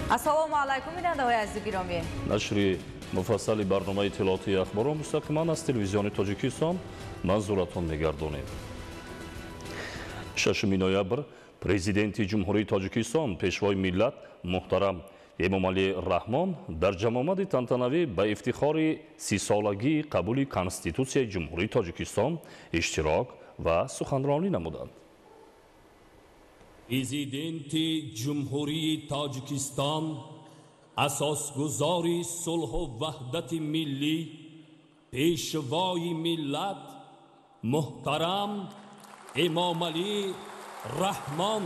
Ассалому алайкум, бинандаҳои азизу гиромӣ. Нашри муфассали барномаи иттилоотии ахборро мустақиман аз телевизиони Тоҷикистон манзуратон мегардонем. 6 ноябр Президенти Ҷумҳурии Тоҷикистон, Пешвои миллат муҳтарам Эмомалӣ Раҳмон дар ҷамъомади тантанавӣ ба ифтихори 30-солагии қабули Конститутсияи Ҷумҳурии Тоҷикистон иштирок ва суханронӣ намуданд. Президенти Ҷумҳурии Тоҷикистон, асосгузори сулҳу ваҳдати миллӣ, Пешвои миллат муҳтарам Эмомалӣ Раҳмон.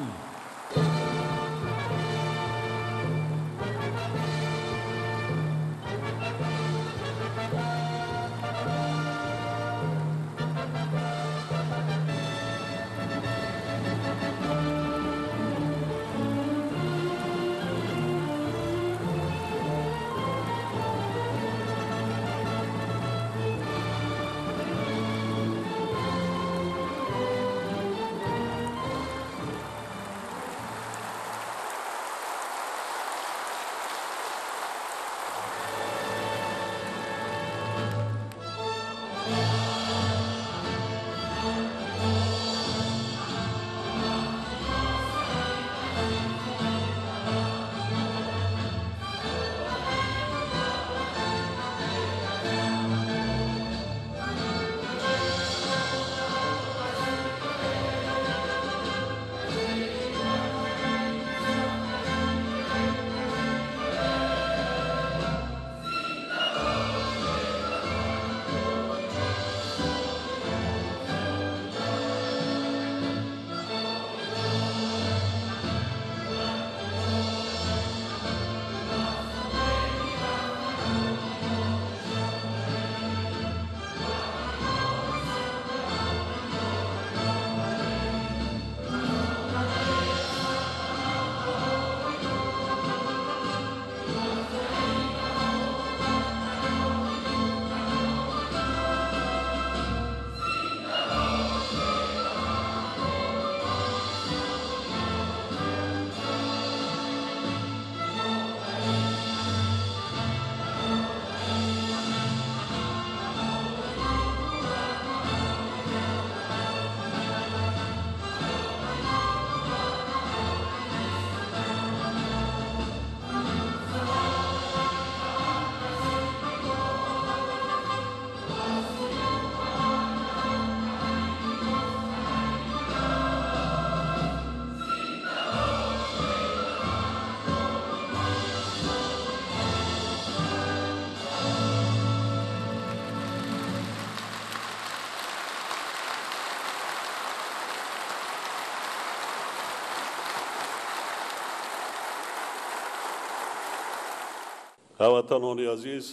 Ҳамватанони азиз,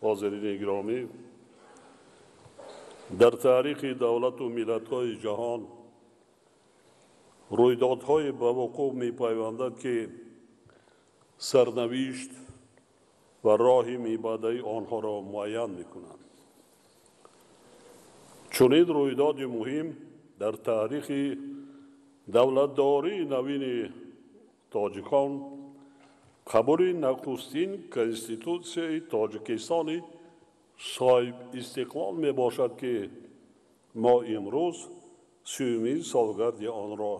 ҳозирини гиромӣ, дар таърихи давлату миллатҳои ҷаҳон рӯйдодҳое ба вуқӯъ мепайвандад, ки сарнавишт ва роҳи мебаъдаи онҳоро муайян мекунанд. Чунин рӯйдоди муҳим дар таърихи давлатдории навини тоҷикон қабули нахустин Конститутсияи Тоҷикистони соҳибистиқлол мебошад, ки мо имрӯз 30-умин солгарди онро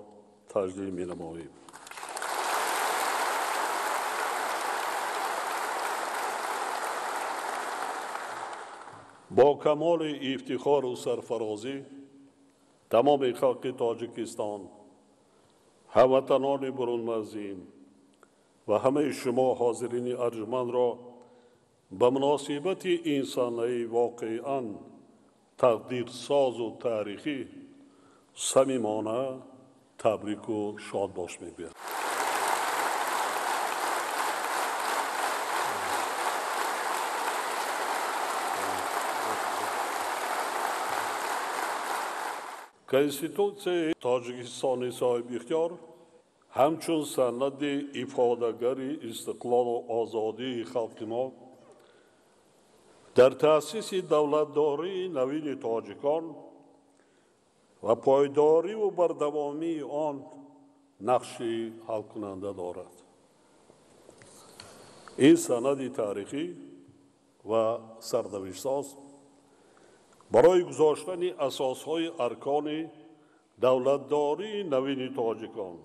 таҷлил менамоем. Бо камоли ифтихору сарфарозӣ тамоми халқи Тоҷикистон, ҳамватанони бурунмарзӣ ва ҳамаи шумо ҳозирини арҷмандро ба муносибати ин санаи воқеан тақдирсозу таърихӣ самимона табрику шодбош мегӯям. Конститутсияи Тоҷикистони соҳибихтиёр ҳамчун санади ифодагари истиқлолу озодии халқи мо дар таъсиси давлатдории навини тоҷикон ва пойдориву бардавомии он нақши ҳалкунанда дорад. Ин санади таърихӣ ва сарнавиштсоз барои гузоштани асосҳои аркони давлатдории навини тоҷикон,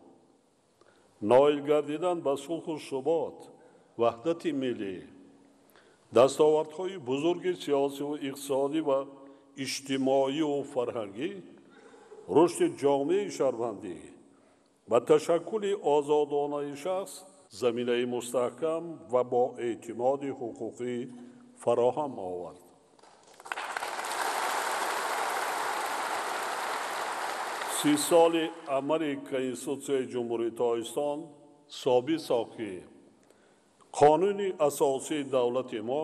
ноил гардидан ба сулҳу субот, ваҳдати миллӣ, дастовардҳои бузурги сиёсиву иқтисодӣ ва иҷтимоию фарҳангӣ, рушди ҷомеаи шаҳрвандӣ ва ташаккули озодонаи шахс заминаи мустаҳкам ва бо эътимоди ҳуқуқӣ фароҳам овард. 30 соли амали Конститутсияи Ҷумҳурии Тоҷикистон собит сохт, ки қонуни асосии давлати мо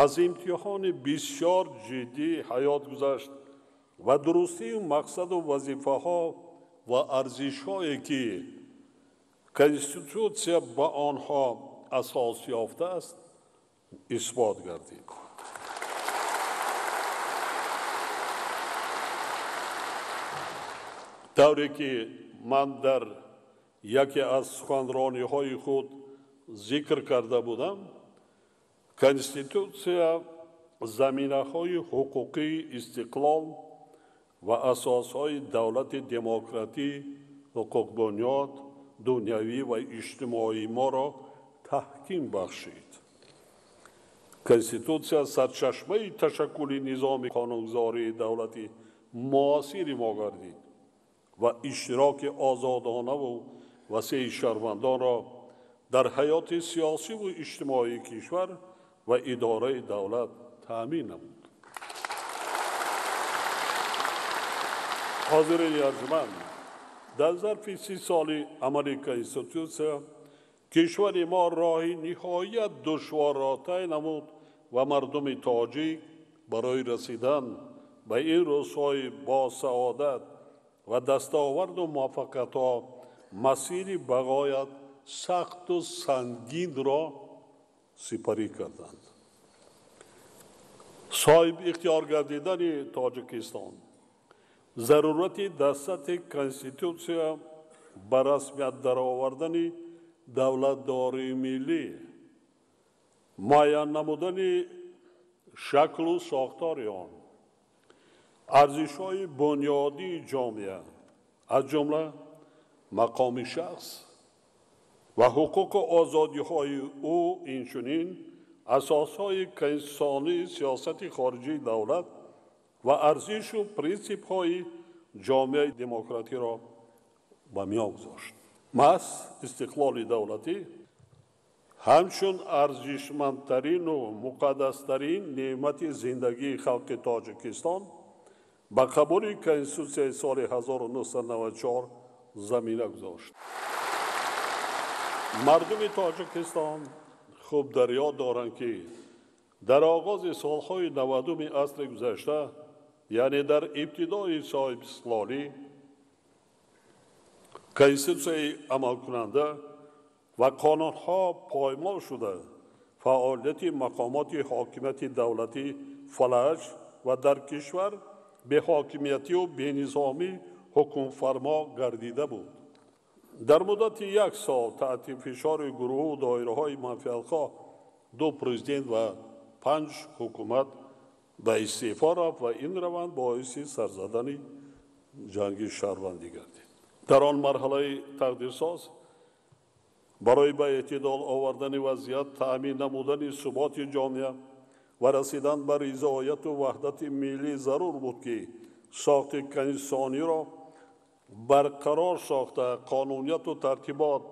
аз имтиҳони бисёр ҷиддии ҳаёт гузашт ва дурустии мақсаду вазифаҳо ва арзишҳое, ки Конститутсия ба онҳо асос ёфтааст, исбот гардид. Тавре ки ман дар яке аз суханрониҳои худ зикр карда будам, Конститутсия заминаҳои ҳуқуқии истиқлол ва асосҳои давлати демократӣ, ҳуқуқбунёд, дунявӣ ва иҷтимоии моро таҳким бахшид. Конститутсия сарчашмаи ташаккули низоми қонунгузории давлати муосири мо гардид ва иштироки озодонаву васеи шаҳрвандонро дар ҳаёти сиёсиву иҷтимоии кишвар ва идораи давлат таъмин намуд. Ҳозирини арҷманд, дар зарфи 30 соли амали Конститутсия кишвари мо роҳи ниҳоят душворро тай намуд ва мардуми тоҷик барои расидан ба ин рӯзҳои босаодат ва дастоварду муваффақиятҳо масири бағоят сахту сангинро сипарӣ карданд. Соҳиб ихтиёр гардидани Тоҷикистон, зарурати дар сатҳи Конститутсия ба расмият даровардани давлатдории миллӣ, муайян намудани шаклу сохтори он, арзишҳои бунёдии ҷомеа, аз ҷумла мақоми шахс ва ҳуқуқу озодиҳои ӯ, инчунин асосҳои конститутсионии сиёсати хориҷии давлат ва арзишу принсипҳои ҷомеаи демократиро ба миён гузошт. Маҳз истиқлоли давлатӣ ҳамчун арзишмандтарину муқаддастарин неъмати зиндагии халқи Тоҷикистон ба қабули Конститутсияи соли 1994 замина гузошт. Мардуми Тоҷикистон хуб дар ёд доранд, ки дар оғози солҳои 90-уми асри гузашта, яъне дар ибтидои соҳибистиқлолӣ, Конститутсияи амалкунанда ва қонунҳо поймол шуда, фаъолияти мақомоти ҳокимияти давлатӣ фалаҷ ва дар кишвар беҳокимиятию бенизомӣ ҳукмфармо гардида буд. Дар муддати як сол таҳти фишори гурӯҳу доираҳои манфиатхоҳ 2 президент ва 5 ҳукумат ба истеъфо рафт ва ин раванд боиси сарзадани ҷанги шаҳрвандӣ гардид. Дар он марҳалаи тақдирсоз барои ба эътидол овардани вазъият, таъмин намудани суботи ҷомеа ва расидан ба ризояту ваҳдати миллӣ зарур буд, ки сохти конститутсиониро барқарор сохта, қонунияту тартибот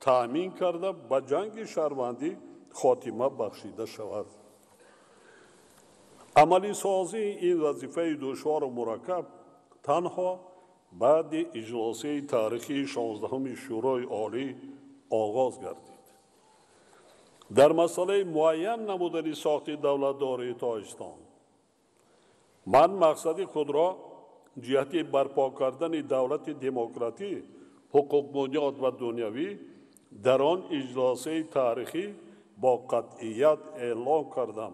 таъмин карда, ба ҷанги шаҳрвандӣ хотима бахшида шавад. Амалисозии ин вазифаи душвору мураккаб танҳо баъди иҷлосияи таърихии 16-уми Шӯрои Олӣ оғоз гардид. Дар масъалаи муайян намудани сохти давлатдории Тоҷикистон ман мақсади худро ҷиҳати барпо кардани давлати демократӣ, ҳуқуқбунёд ва дунявӣ дар он иҷлосияи таърихӣ бо қатъият эълон кардам,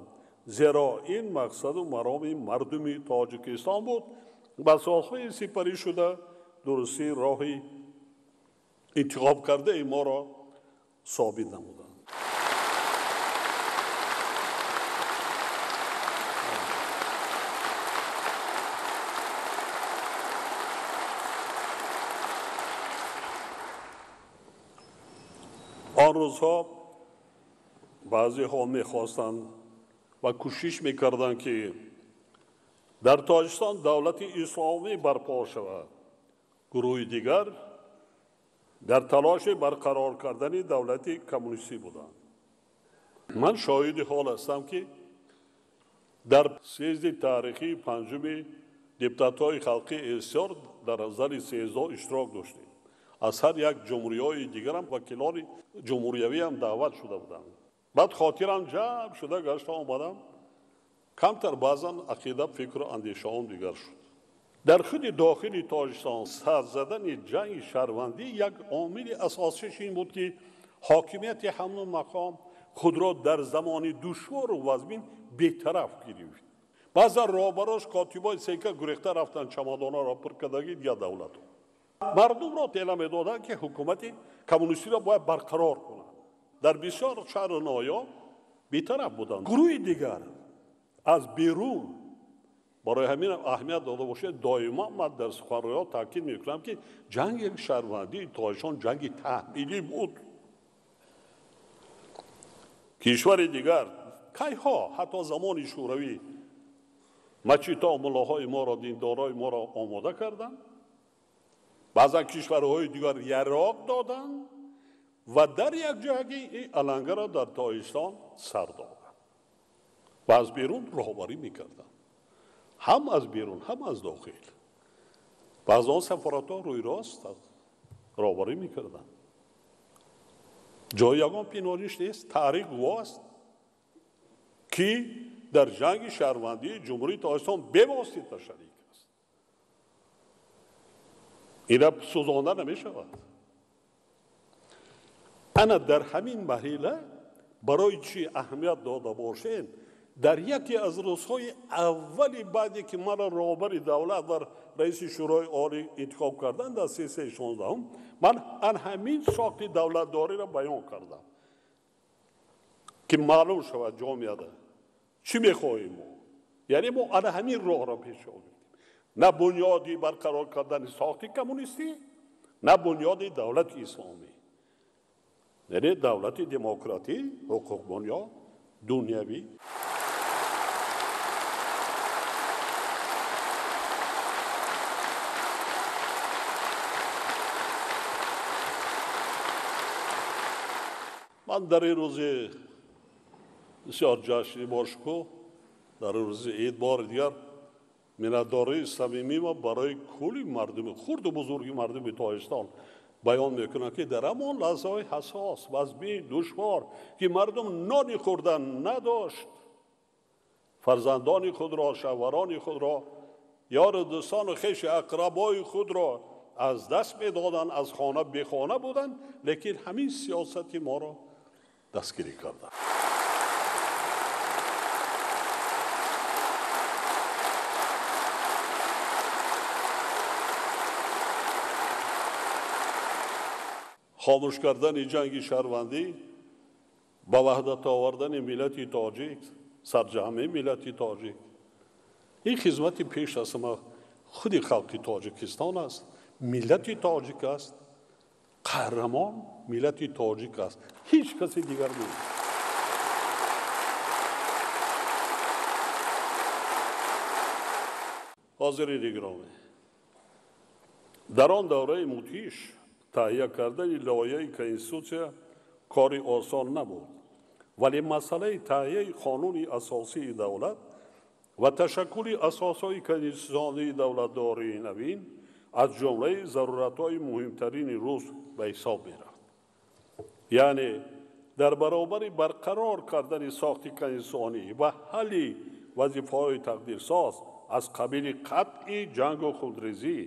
зеро ин мақсаду мароми мардуми Тоҷикистон буд ба солҳои сипарӣ шуда дурустии роҳи интихоб кардаи моро собит намуданд. Он рӯзҳо баъзеҳо мехостанд ва кӯшиш мекарданд, ки дар Тоҷикистон давлати исломӣ барпо шавад. Гурӯҳи дигар дар талоши барқарор кардани давлати коммунистӣ буданд. Ман шоҳиди ҳол ҳастам, ки дар съезди таърихии панҷуми депутатҳои халқии СССР дар зали съездҳо иштирок доштем. Аз ҳар як ҷумҳуриҳои дигарам вакилони ҷумҳуриявиам даъват шуда буданд. Баъд хотирам ҷамъ шуда гашта омадам. Камтар баъзан ақида, фикру андешаом дигар шуд. Дар худи дохили Тоҷикистон сар задани ҷанги шаҳрвандӣ як омили асосиш ин буд, ки ҳокимияти ҳамон мақом худро дар замони душвору вазмин бетараф гирифт. Баъзан роҳбарош котибои сека гурехта рафтанд, чамадонҳоро пур кардаги дигар давлатҳо. Мардумро тела медоданд, ки ҳукумати коммунистиро бояд барқарор кунанд. Дар бисёр шаҳру ноҳияҳо бетараф буданд. Гурӯҳи дигар аз берун, барои ҳамин аҳамият дода бошед, доимо ман дар суханроиҳо таъкид мекунам, ки ҷанги шаҳрвандии Тоҷикистон ҷанги таҳмилӣ буд. Кишвари дигар кайҳо ҳатто замони шӯравӣ масҷидҳо муллоҳои моро, диндорҳои моро омода карданд. Баъзан кишварҳои дигар яроқ доданд ва дар як ҷоягӣ ин алангаро дар Тоҷикистон сар доданд ва аз берун роҳбарӣ мекарданд, ҳам аз берун, ҳам аз дохил. Баъзе он сафоратҳо рӯи рост роҳбарӣ мекарданд. Ҷои ягон пинҳониш нест, таърих гувоҳ аст, ки дар ҷанги шаҳрвандии Ҷумҳурии Тоҷикистон бевосита шарик аст. Ина сӯзонда намешавад. Ана дар ҳамин марҳила барои чӣ аҳамият дода бошем, дар яке аз рӯзҳои аввали баъде ки маро роҳбари давлат ва раиси Шӯрои Олӣ интихоб карданд дар сессияи 16-ум, ман ан ҳамин сохти давлатдориро баён кардам, ки маълум шавад ҷомеада чӣ мехоҳем мо. Яъне мо ана ҳамин роҳро пеш овардем. На бунёди барқарор кардани сохти коммунистӣ, на бунёди давлати исломӣ, яъне давлати демократӣ, ҳуқуқбунёд, дунявӣ. Ман дар ин рӯзи бисёр ҷашни бошукӯҳ, дар ин рӯзи ид бори дигар миннатдории самимима барои кулли мардуми хурду бузурги мардуми Тоҷикистон баён мекунам, ки дар ҳамон лаҳзаҳои ҳассос, вазмин, душвор, ки мардум нони хӯрдан надошт, фарзандони худро, шавҳарони худро, ёру дӯстону хеши ақрабои худро аз даст медоданд, аз хона бехона буданд, лекин ҳамин сиёсати моро дастгирӣ карданд. Хомӯш кардани ҷанги шаҳрвандӣ ба ваҳдат овардани миллати тоҷик, сарҷамъи миллати тоҷик, ин хизмати пеш аз ҳама худи халқи Тоҷикистон аст, миллати тоҷик аст, қаҳрамон миллати тоҷик аст, ҳеҷ каси дигар нест. Ҳозирини гиромӣ, дар он давраи мудҳиш таҳия кардани лоиҳаи конститутсия кори осон набуд, вале масъалаи таҳияи қонуни асосии давлат ва ташаккули асосҳои конститутсионии давлатдории навин аз ҷумлаи заруратҳои муҳимтарини рӯз ба ҳисоб мерафт. Яъне дар баробари барқарор кардани сохти конститутсионӣ ва ҳалли вазифаҳои тақдирсоз аз қабили қатъи ҷангу хунрезӣ,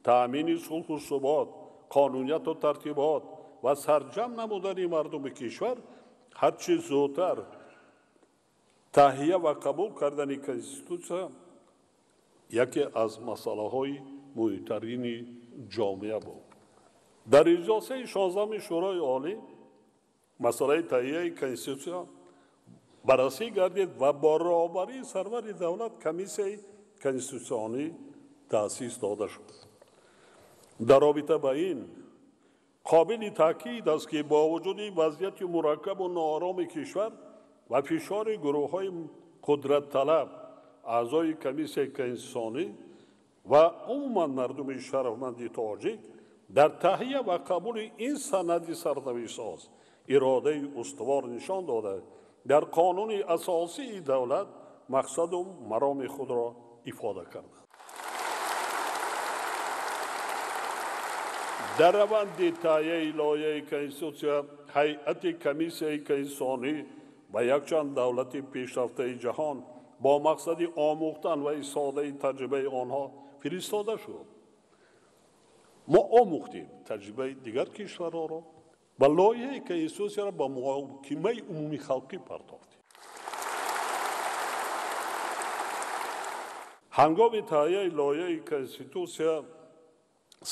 таъмини сулҳу субот, қонунияту тартибот ва сарҷамъ намудани мардуми кишвар, ҳарчи зудтар таҳия ва қабул кардани конститутсия яке аз масъалаҳои муҳимтарини ҷомеа буд. Дар иҷлосаи 16-уми Шӯрои Олӣ масъалаи таҳияи конститутсия баррасӣ гардид ва бо роҳбарии сарвари давлат комиссияи конститутсионӣ таъсис дода шуд. Дар робита ба ин Қобили таъкид аст, ки бо вуҷуди вазъияти мураккабу ноороми кишвар ва фишори гурӯҳҳои қудратталаб, аъзои комиссияи конститутсионӣ ва умуман мардуми шарафманди тоҷик дар таҳия ва қабули ин санади сарнавиштсоз иродаи устувор нишон дода, дар қонуни асосии давлат мақсаду мароми худро ифода карданд. Дар раванди таҳияи лоиҳаи конститутсия ҳайати комиссияи конститутсионӣ ба якчанд давлати пешрафтаи ҷаҳон бо мақсади омӯхтан ва истифодаи таҷрибаи онҳо фиристода шуд. Мо омӯхтем таҷрибаи дигар кишварҳоро ва лоиҳаи конститутсияро ба муҳокимаи умумихалқӣ пардохтем. Ҳангоми таҳияи лоиҳаи конститутсия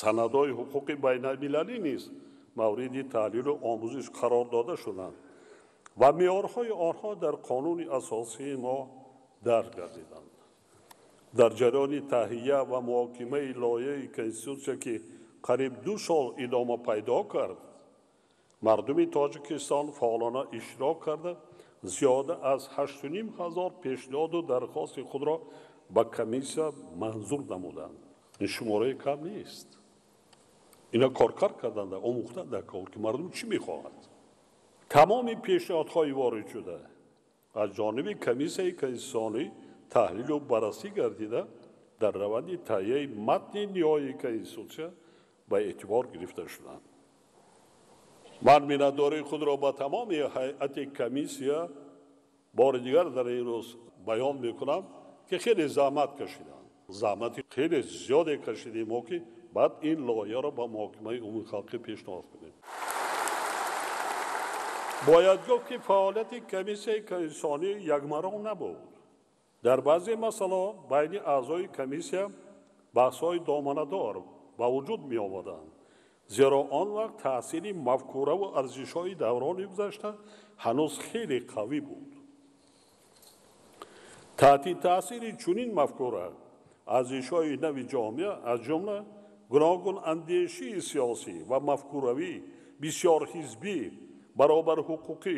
санадҳои ҳуқуқи байналмилалӣ низ мавриди таҳлилу омӯзиш қарор дода шуданд ва меъёрҳои онҳо дар қонуни асосии мо дарҷ гардиданд. Дар ҷараёни таҳия ва муҳокимаи лоиҳаи конститутсия, ки қариб 2 сол идома пайдо кард, мардуми Тоҷикистон фаъолона иштирок карда, зиёда аз 8 500 пешниҳоду дархости худро ба комиссия манзур намуданд. Ин шумораи кам нест. Ина коркард карданд, омӯхтанд дар кор, ки мардум чӣ мехоҳад. Тамоми пешниҳодҳои ворид шуда аз ҷониби комиссияи конститутсионӣ таҳлилу баррасӣ гардида, дар раванди таҳияи матни ниҳоии конститутсия ба эътибор гирифта шуданд. Ман миннатдории худро ба тамоми ҳайати комиссия бори дигар дар ин рӯз баён мекунам, ки хеле заҳмат кашиданд. Заҳмати хеле зиёде кашидем мо, ки баъд ин лоиҳаро ба муҳокимаи умумихалқӣ пешниҳод кунем. Бояд гуфт, ки фаъолияти комиссияи конститутсионӣ якмаром набуд. Дар баъзе масъалаҳо байни аъзои комиссия баҳсҳои доманадор ба вуҷуд меомаданд, зеро он вақт таъсири мафкураву арзишҳои даврони гузашта ҳанӯз хеле қавӣ буд. Таҳти таъсири чунин мафкура арзишҳои нави ҷомеа, аз ҷумла гуногунандешии сиёсӣ ва мафкуравӣ, бисёрҳизбӣ, баробарҳуқуқӣ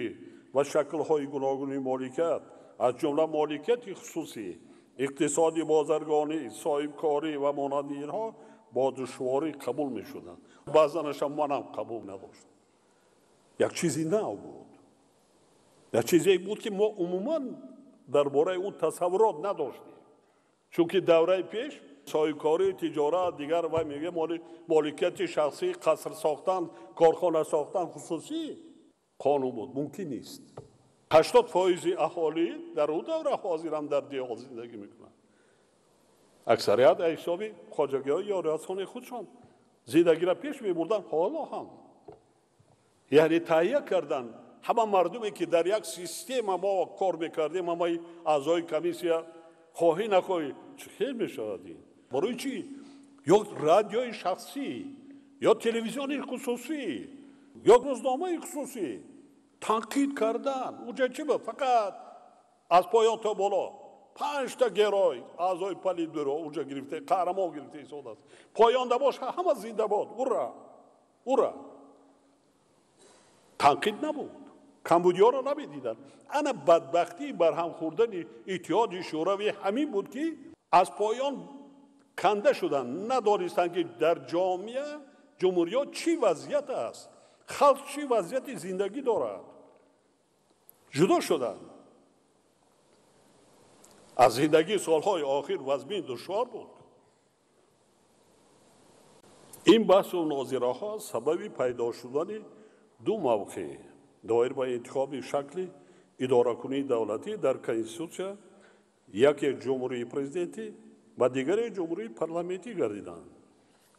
ва шаклҳои гуногуни моликият, аз ҷумла моликияти хусусӣ, иқтисоди бозаргонӣ, соҳибкорӣ ва монанди инҳо бо душворӣ қабул мешуданд. Баъзанашам манам қабул надоштам. Як чизи нав буд, як чизе буд, ки мо умуман дар бораи он тасаввурот надоштем, чунки давраи пеш соҳибкорӣ, тиҷорат, дигар вай мегӯяд моликияти шахсӣ, қаср сохтан, корхона сохтан хусусӣ қонун буд, мумкин нест. 80% аҳолӣ дар он давра ҳозирам дар деҳот зиндагӣ мекунанд. Аксарият аз ҳисоби хоҷагиҳои ёрирасони худшон зиндагиро пеш мебурданд. Ҳоло ҳам яъне таҳия кардан ҳама мардуме, ки дар як система мо кор мекардем, ҳамаи аъзои комиссия хоҳӣ нахоҳӣ чӣ хел мешавад ин? Барои чӣ? Ё радиои шахсӣ, ё телевизиони хусусӣ, ё рӯзномаи хусусӣ танқид кардан. Уҷа чӣ буд? Фақат аз поён то боло 5 герой аъзои политбюро уҷа гирифта, қаҳрамон гирифта истодааст. Поёнда боша ҳама зинда бод, ура, ура. Танқид набуд, камбудиҳоро намедиданд. Ана бадбахтии барҳам хӯрдани Иттиҳоди Шӯравӣ ҳамин буд, ки аз поён канда шуданд, надонистанд, ки дар ҷомеа ҷумҳуриёт чӣ вазъият аст, халқ чӣ вазъияти зиндагӣ дорад. Ҷудо шуданд аз зиндагии солҳои охир вазмин душвор буд. Ин баҳсу нозираҳо сабаби пайдо шудани ду мавқеъ доир ба интихоби шакли идоракунии давлатӣ дар конститутсия, яке ҷумҳурии президентӣ ва дигаре ҷумҳурии парламентӣ гардиданд.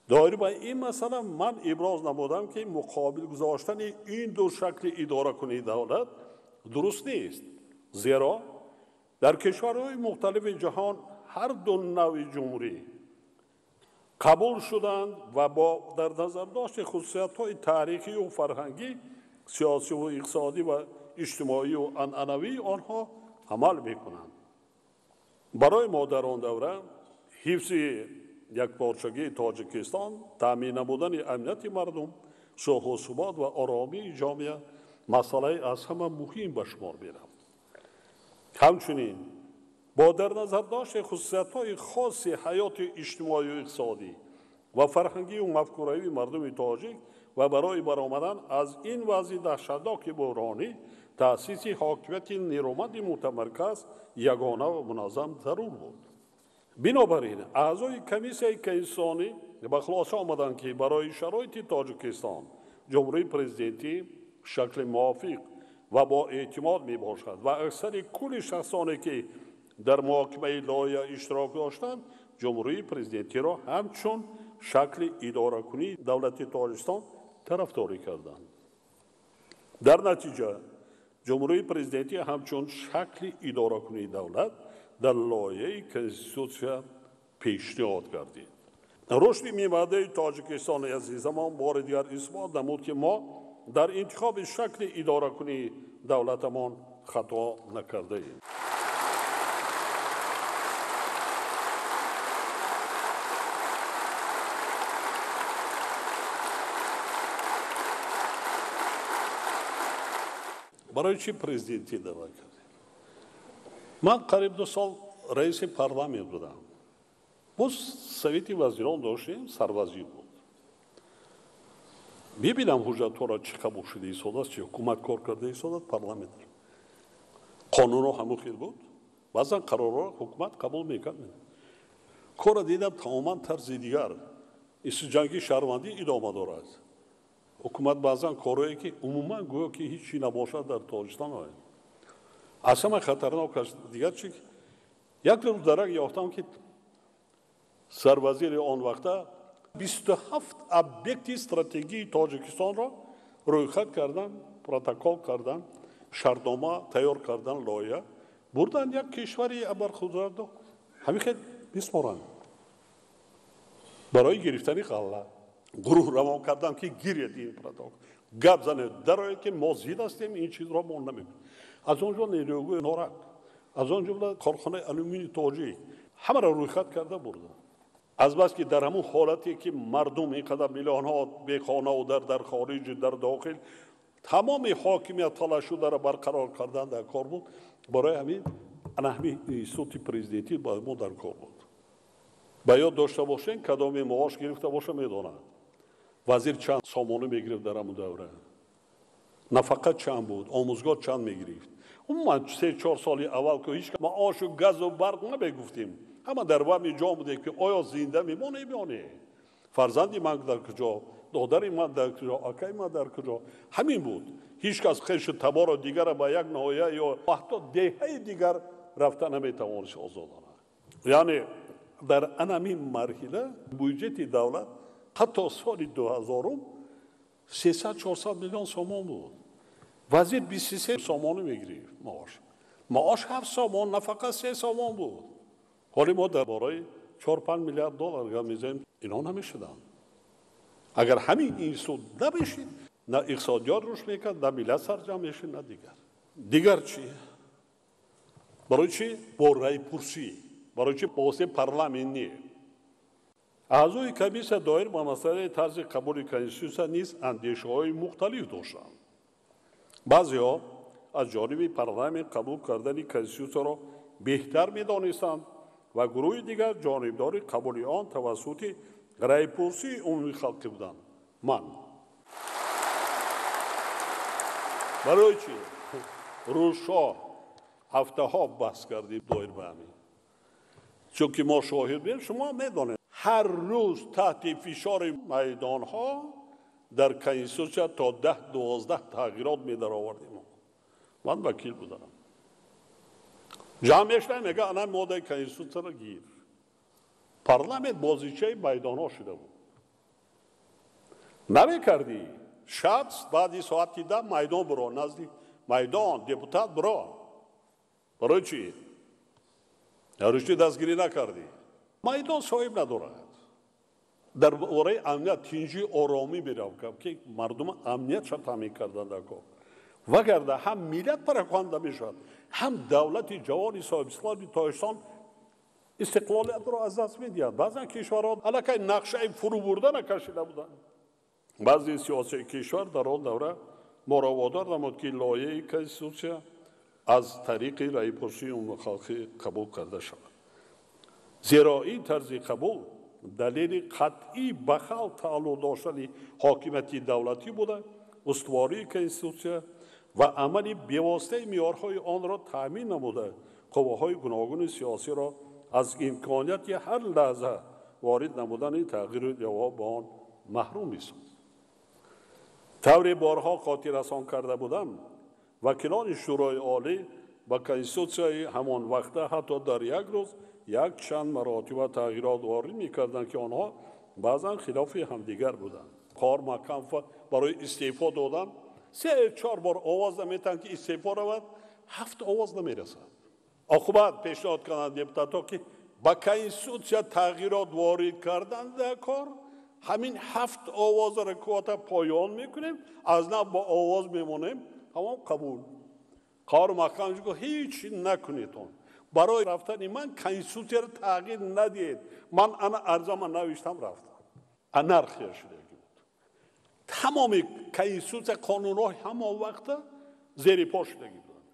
Доир ба ин масъала ман иброз намудам, ки муқобил гузоштани ин ду шакли идоракунии давлат дуруст нест, зеро дар кишварҳои мухталифи ҷаҳон ҳар ду навъи ҷумҳурӣ қабул шуданд ва бо дар назардошти хусусиятҳои таърихию фарҳангӣ, сиёсиву иқтисодӣ ва иҷтимоию анъанавии онҳо амал мекунанд. Барои мо дар он давра ҳифзи якпорчагии Тоҷикистон, таъмин намудани амнияти мардум, сулҳу субот ва оромии ҷомеа масъалаи аз ҳама муҳим ба шумор меравад. Ҳамчунин бо дар назардошти хусусиятҳои хоси ҳаёти иҷтимоию иқтисодӣ ва фарҳангию мафкуравии мардуми тоҷик ва барои баромадан аз ин вазъи даҳшатноки буҳронӣ таъсиси ҳокимияти нерӯманди мутамарказ, ягона ва муназзам зарур буд. Бинобар ин аъзои комиссияи конститутсионӣ ба хулоса омаданд, ки барои шароити Тоҷикистон ҷумҳурии президентӣ шакли мувофиқ ва бо эътимод мебошад ва аксари кулли шахсоне, ки дар муҳокимаи лоиҳа иштирок доштанд, ҷумҳурии президентиро ҳамчун шакли идоракунии давлати Тоҷикистон тарафдорӣ карданд. Дар натиҷа ҷумҳурии президентӣ ҳамчун шакли идоракунии давлат дар лоиҳаи конститутсия пешниҳод гардид. Рушди мемаъдаи Тоҷикистони азизамон бори дигар исбот намуд, ки мо дар интихоби шакли идоракунии давлатамон хато накардаем. Барои чӣ президентӣ даъва кардем? Ман қариб 2 сол раиси парламент будам. Боз совети вазирон доштем, сарвазир буд. Мебинам ҳуҷҷатҳоро чӣ қабул шуда истодааст, чӣ ҳукумат кор карда истодааст, парламент. Қонунҳо ҳамон хел буд. Баъзан қарорҳоро ҳукумат қабул мекард. Корро дидам тамоман тарзи дигар. Ҷанги шаҳрвандӣ идома дорад. Ҳукумат баъзан корҳое ки умуман гӯё ки ҳеҷ чӣ набошад дар Тоҷикистон ояд. Аз ҳама хатарнок аст дигар чӣ? Як рӯз дарак ёфтам, ки сарвазири он вақта 27 объекти стратегии Тоҷикистонро рӯйхат кардан, протокол кардан, шартнома тайёр кардан, лоиҳа бурдан як кишвари абарқудратдор. Ҳамин хел бисморанд барои гирифтани ғалла. Гурӯҳ равон кардам, ки гиред ин протокол, гап занед, дароед, ки мо зид ҳастем, ин чизро мо намекунем. Аз он ҷо нерӯгоҳи Норак, аз он ҷумла корхонаи алюминии тоҷик, ҳамаро рӯйхат карда бурданд. Азбаски дар ҳамун ҳолате ки мардум ин қадар миллионҳо бехонаву дар хориҷу дар дохил тамоми ҳокимият талашшударо барқарор кардан дар кор буд, барои ҳамин ана ҳамин институти президентӣ ба мо дар кор буд. Ба ёд дошта бошем, кадоме маош гирифта боша медонад. Вазир чанд сомонӣ мегирифт дар ҳамун давра, нафақа чанд буд, омӯзгор чанд мегирифт. Умуман 3-4 соли аввал ки ҳеҷ маошу газу барқ намегуфтем, ҳама дар ваҳми ҷо будем, ки оё зинда мемонем ё не, фарзанди ман дар куҷо, додари ман дар куҷо, акаи ман дар куҷо. Ҳамин буд. Ҳеҷ кас хешу таборо дигара ба як ноҳия ё ҳатто деҳаи дигар рафта наметавонист озодона. Яъне дар анамин марҳила буҷети давлат ҳатто соли 2000 300-400 миллион сомон буд. Вазир 23 сомонӣ мегирифт маош. Маош 7 сомон, нафақа 3 сомон буд. Ҳоло мо дар бораи 4-5 миллиард доллар гап мезанем, инҳо намешуданд. Агар ҳамин институт набешид, на иқтисодиёт рушд мекард, на миллат сарҷамъ мешид, на дигар. Дигар чӣ? Барои чӣ бо раъйпурсӣ? Барои чӣ бо воситаи парламент не? Аъзои комиссия доир ба масъалаи тарзи қабули конститутсия низ андешаҳои мухталиф доштанд. Баъзеҳо аз ҷониби парламент қабул кардани конститутсияро беҳтар медонистанд ва гурӯҳи дигар ҷонибдори қабули он тавассути раъйпурсии умумии халқӣ буданд. Ман барои чӣ рӯзҳо, ҳафтаҳо баҳс кардем доир ба ҳамин? Чунки мо шоҳид будем, шумо медонед, ҳар рӯз таҳти фишори майдонҳо дар конститутсия то 10-12 тағйирот медаровардем. Ман вакил будам. Ҷамъ мешудем, мега ана моддаи конститутсияро гир. Парламент бозичаи майдонҳо шуда буд. Намекардӣ, шаб баъди соати 10 майдон биро, назди майдон депутат биро. Барои чӣ? Рушди дастгирӣ накардӣ. Майдон соҳиб надорад. Дар бораи амният, тинҷӣ, оромӣ меравкам, ки мардум амниятша таъмин кардан дар кор. Вагарна ҳам миллат параканда мешавад, ҳам давлати ҷавони соҳибистиқлоли Тоҷикистон истиқлолиятро аз даст медиҳад. Баъзан кишварҳо аллакай нақшаи фурӯ бурдана кашида буданд. Баъзе сиёсии кишвар дар он давра моро водор намуд, ки лоиҳаи Конститутсия аз тариқи раъйпурсии умумихалқӣ қабул карда шавад. Зеро ин тарзи қабул далели қатъӣ ба халқ тааллуқ доштани ҳокимияти давлатӣ буда, устувории Конститутсия ва амали бевоситаи меъёрҳои онро таъмин намуда, қувваҳои гуногуни сиёсиро аз имконияти ҳар лаҳза ворид намудани тағйиру илова ба он маҳрум месозад. Тавре борҳо хотиррасон карда будам, вакилони Шӯрои Олӣ ба Конститутсияи ҳамон вақта ҳатто дар як рӯз якчанд маротиба тағйирот ворид мекарданд, ки онҳо баъзан хилофи ҳамдигар буданд. Қор маҳкам барои истеъфо додан 3-4 бор овоз наметаҳанд, ки истеъфо равад, 7 овоз намерасад. Оқибат пешниҳод карданд депутатҳо, ки ба Конститутсия тағйирот ворид кардан дар кор ҳамин 7 овозро квота поён мекунем, аз нав бо овоз мемонем, ҳамон қабул. Қор маҳкам гуфт: ҳеҷ накунед он. Барои рафтани ман Конститутсияро тағйир надиҳед. Ман ана арзама навиштам, рафтам. Анархия шудагӣ буд. Тамоми Конститутсия, қонунҳои ҳамон вақта зери по шудагӣ буданд.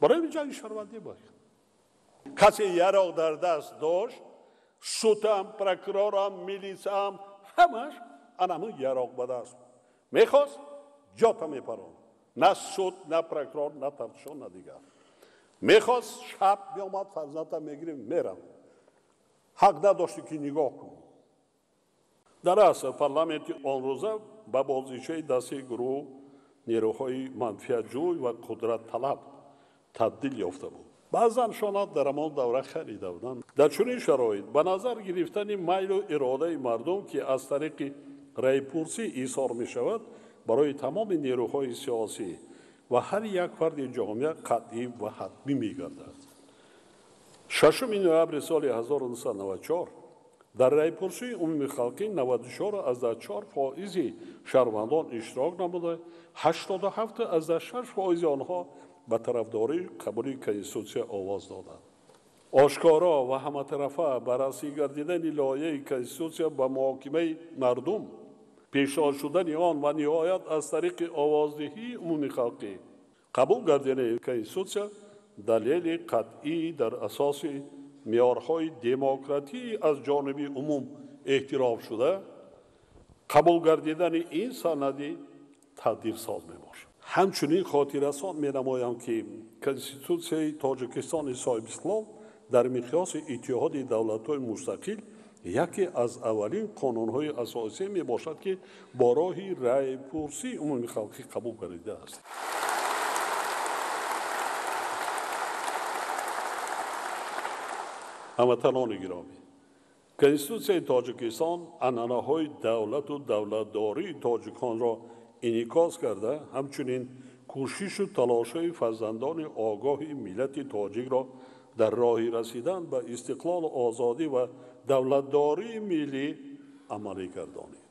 Барои ҷанги шаҳрвандӣ бояд. Касе яроқ дар даст дошт, судам, прокурорам, милисаам, ҳамаш анамун яроқ ба даст мехост, ҷота мепаронд. На суд, на прокурор, на тафтишон, на дигар. Мехост шаб меомад, фарзандам мегирифт, меравд. Ҳақ надошти, ки нигоҳ кунӣ. Дар асл парламенти он рӯза ба бозичаи дасти гурӯҳ нерӯҳои манфиатҷӯй ва қудратталаб табдил ёфта буд. Баъзан шонат дар ҳамон давра харида буданд. Дар чунин шароит ба назар гирифтани майлу иродаи мардум, ки аз тариқи раъйпурсӣ изҳор мешавад, барои тамоми нерӯҳои сиёсӣ ва ҳар як фарди ҷомеа қатъӣ ва ҳатмӣ мегардад. 6 ноябри соли 1994 дар раъйпурсии умумихалқӣ 94,4% шаҳрвандон иштирок намуда, 87,6% онҳо ба тарафдории қабули Конститутсия овоз доданд. Ошкоро ва ҳаматарафа баррасӣ гардидани лоиҳаи Конститутсия ба муҳокимаи мардум, пешниҳод шудани он ва ниҳоят аз тариқи овоздиҳии умумихалқӣ қабул гардидани Конститутсия далели қатъӣ дар асоси меъёрҳои демократӣ аз ҷониби умум эътироф шуда, қабул гардидани ин санади тақдирсоз мебошад. Ҳамчунин хотиррасон менамоям, ки Конститутсияи Тоҷикистони соҳибистиқлол дар миқёси Иттиҳоди давлатҳои мустақил яке аз аввалин қонунҳои асосӣ мебошад, ки бо роҳи раъйпурсии умумихалқӣ қабул гардидааст. Ҳамватанони гиромӣ, Конститутсияи Тоҷикистон анъанаҳои давлату давлатдории тоҷиконро инъикос карда, ҳамчунин кӯшишу талошҳои фарзандони огоҳи миллати тоҷикро дар роҳи расидан ба истиқлолу озодӣ ва давлатдории миллӣ амалӣ гардонид.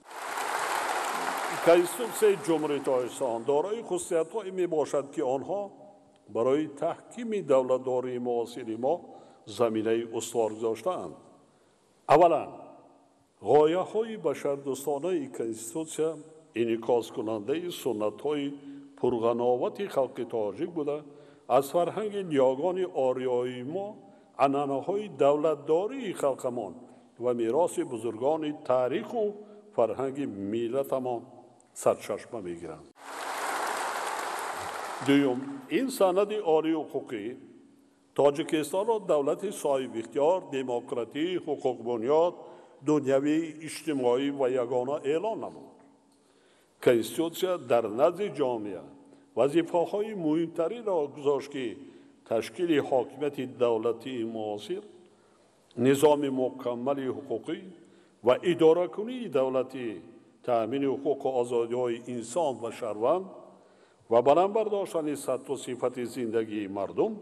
Конститутсияи Ҷумҳурии Тоҷикистон дорои хусусиятҳое мебошад, ки онҳо барои таҳкими давлатдории муосири мо заминаи устувор гузоштаанд. Аввалан, ғояҳои башардӯстонаи Конститутсия инъикоскунандаи суннатҳои пурғановати халқи тоҷик буда, аз фарҳанги ниёгони ориёии мо, анъанаҳои давлатдории халқамон ва мероси бузургони таъриху фарҳанги миллатамон сарчашма мегиранд. Дуюм, ин санади олии ҳуқуқӣ Тоҷикистонро давлати соҳибихтиёр, демократӣ, ҳуқуқбунёд, дунявӣ, иҷтимоӣ ва ягона эълон намуд. Конститутсия дар назди ҷомеа вазифаҳои муҳимтаринро гузошт, ки ташкили ҳокимияти давлатии муосир, низоми мукаммали ҳуқуқӣ ва идоракунии давлатӣ, таъмини ҳуқуқу озодиҳои инсон ва шаҳрванд ва баланд бардоштани сатҳу сифати зиндагии мардум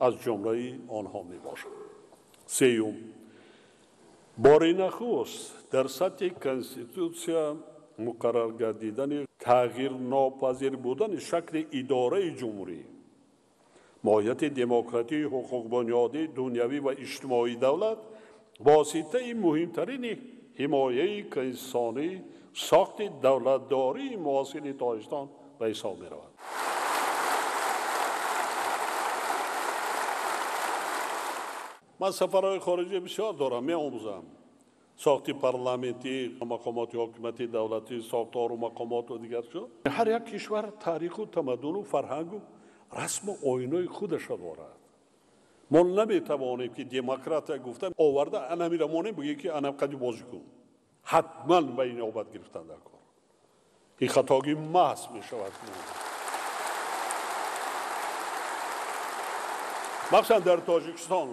аз ҷумлаи онҳо мебошад. Сеюм, бори нахуст дар сатҳи Конститутсия муқаррар гардидани тағйирнопазир будани шакли идораи ҷумҳурӣ, моҳияти демократии ҳуқуқбунёдӣ, дунявӣ ва иҷтимоии давлат воситаи муҳимтарини ҳимояи конститутсионӣ, сохти давлатдории муосири Тоҷикистон ба ҳисоб меравад. Ман сафарҳои хориҷӣ бисёр дорам, меомӯзам. Сохти парламентӣ, мақомоти ҳокимияти давлатӣ, сохтору мақомоту дигар шуд. Ҳар як кишвар таъриху тамаддуну фарҳангу расму оинои худашро дорад. Мо наметавонем ки демократия гуфта оварда анамира монем, бигӯем ки анам қади бозӣ кун. Ҳатман ба ин обад гирифтан дар кор. Ин хатогӣ маҳз мешавад. Махсусан дар Тоҷикистон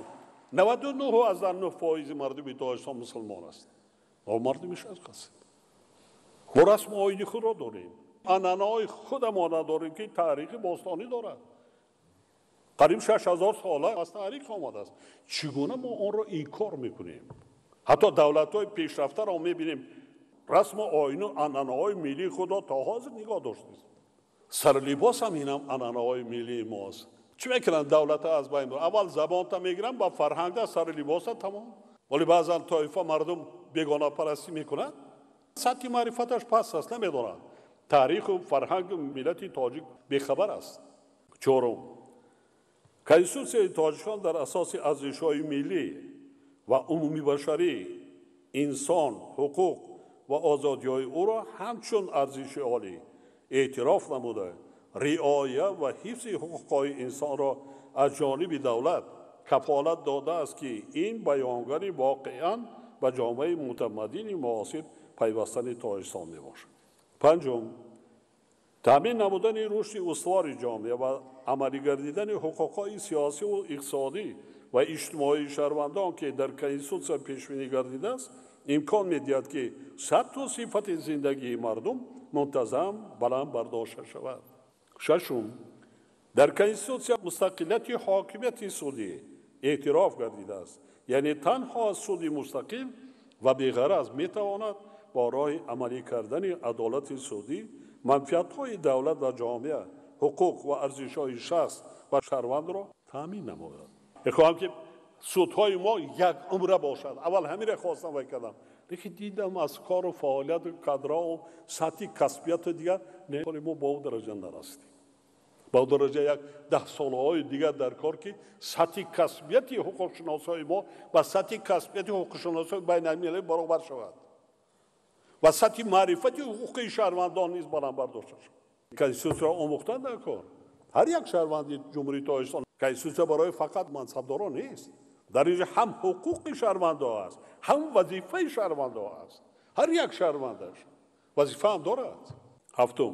99,9% мардуми Тоҷикистон мусулмон аст. Мо мардуми шарқ ҳастем. Мо расму оини худро дорем. Анъанаҳои худамона дорем ки таърихи бостонӣ дорад. Қариб 6000 сола аз таърих омадааст. Чӣ гуна мо онро инкор мекунем? Ҳатто давлатҳои пешрафтаро мебинем, расму оину анъанаҳои миллии худро то ҳозир нигоҳ доштааст. Сарлибос ҳам инам анъанаҳои миллии мост. Чӣ мекунанд давлата аз байн? Аввал забонта мегиранд, ба фарҳанга, сари либоса, тамом. Вале баъзан тоифа мардум бегонапарастӣ мекунад, сатҳи маърифаташ паст аст, намедонад. Таъриху фарҳанги миллати тоҷик бехабар аст. Чорум, Конститутсияи Тоҷикистон дар асоси арзишҳои миллӣ ва умумибашарӣ, инсон, ҳуқуқ ва озодиҳои ӯро ҳамчун арзиши олӣ эътироф намуда, риоя ва ҳифзи ҳуқуқҳои инсонро аз ҷониби давлат кафолат додааст, ки ин баёнгари воқеан ба ҷомеаи мутамаддини муосир пайвастани Тоҷикистон мебошад. Панҷум, таъмин намудани рушди устувори ҷомеа ва амалӣ гардидани ҳуқуқҳои сиёсиву иқтисодӣ ва иҷтимоии шаҳрвандон, ки дар Конститутсия пешбинӣ гардидааст, имкон медиҳад, ки сатҳу сифати зиндагии мардум мунтазам баланд бардошта шавад. Шашум, дар Конститутсия мустақилияти ҳокимияти судӣ эътироф гардидааст, яъне танҳо суди мустақил ва беғараз метавонад бо роҳи амалӣ кардани адолати судӣ манфиатҳои давлат ва ҷомеа, ҳуқуқ ва арзишҳои шахс ва шаҳрвандро таъмин намояд. Мехоҳам ки судҳои мо як умра бошад. Аввал ҳаминро хостам вай кардам, лекин дидам аз кору фаъолияту кадроу сатҳи касбияту дигар не, мо ба он дараҷа нарасидем. Ба дараҷа як 10 солаҳои дигар дар кор, ки сатҳи касбияти ҳуқуқшиносҳои мо ба сатҳи касбияти ҳуқуқшиносҳои байналмилалӣ баробар шавад ва сатҳи маърифати ҳуқуқии шаҳрвандон низ баланд бардошта шавад. Конститутсияро омӯхтан дар кор. Ҳар як шаҳрванди Ҷумҳурии Тоҷикистон, Конститутсия барои фақат мансабдорон нест. Дар инҷо ҳам ҳуқуқи шаҳрвандо аст, ҳам вазифаи шаҳрвандо аст. Ҳар як шаҳрвандаш вазифа ҳам дорад. Ҳафтум,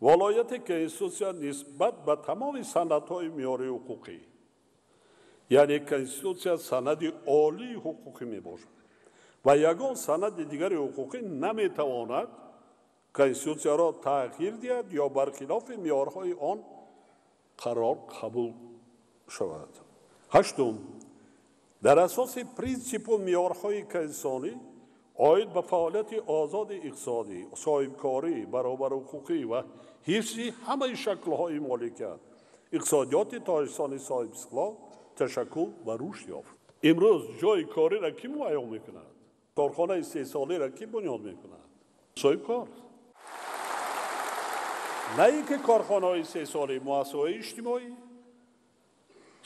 волояти Конститутсия нисбат ба тамоми санадҳои меъёрии ҳуқуқӣ, яъне Конститутсия санади олии ҳуқуқӣ мебошад ва ягон санади дигари ҳуқуқӣ наметавонад Конститутсияро тағйир диҳад ё бархилофи меъёрҳои он қарор қабул шавад. Ҳаштум, дар асоси принсипу меъёрҳои конститутсионӣ оид ба фаъолияти озоди иқтисодӣ, соҳибкорӣ, баробарҳуқуқӣ ва ҳифзи ҳамаи шаклҳои моликият, иқтисодиёти Тоҷикистони соҳибистиқлол ташаккул ва рушд ёфт. Имрӯз ҷойи кориро кӣ муайян мекунад? Корхонаи истеҳсолиро кӣ бунёд мекунад? Соҳибкор. На ин ки корхонаҳои истеҳсолӣ, муассисаҳои иҷтимоӣ,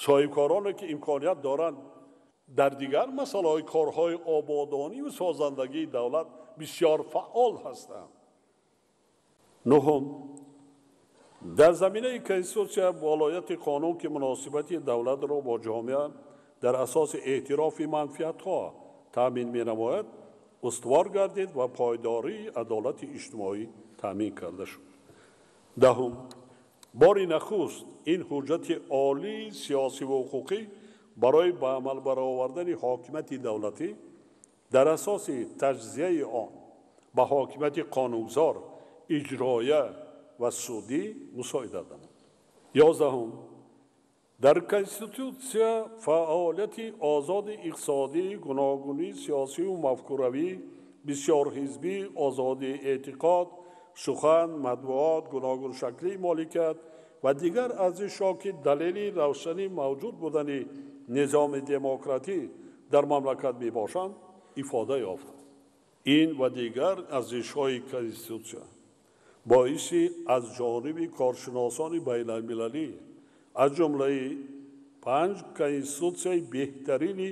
соҳибкороне ки имконият доранд дар дигар масъалаҳои корҳои ободонӣ ва созандагии давлат бисёр фаъол ҳастанд. Нуҳум, дар заминаи Конститутсия волояти қонун, ки муносибати давлатро бо ҷомеа дар асоси эътирофи манфиатҳо таъмин менамояд, устувор гардид ва пойдории адолати иҷтимоӣ таъмин карда шуд. Даҳум, бори нахуст ин ҳуҷҷати олии сиёсиву ҳуқуқӣ барои ба амал баровардани ҳокимияти давлатӣ дар асоси таҷзияи он ба ҳокимияти қонунгузор, иҷроя ва судӣ мусоидат намуд. 11, дар Конститутсия фаъолияти озоди иқтисодӣ, гуногунии сиёсиву мафкуравӣ, бисёрҳизбӣ, озодии эътиқод, сухан, матбуот, гуногуншаклии моликият ва дигар арзишҳо, ки далели равшани мавҷуд будани низоми демократӣ дар мамлакат мебошанд, ифода ёфтанд. Ин ва дигар арзишҳои Конститутсия боиси аз ҷониби коршиносони байналмилалӣ аз ҷумлаи 5 конститутсияи беҳтарини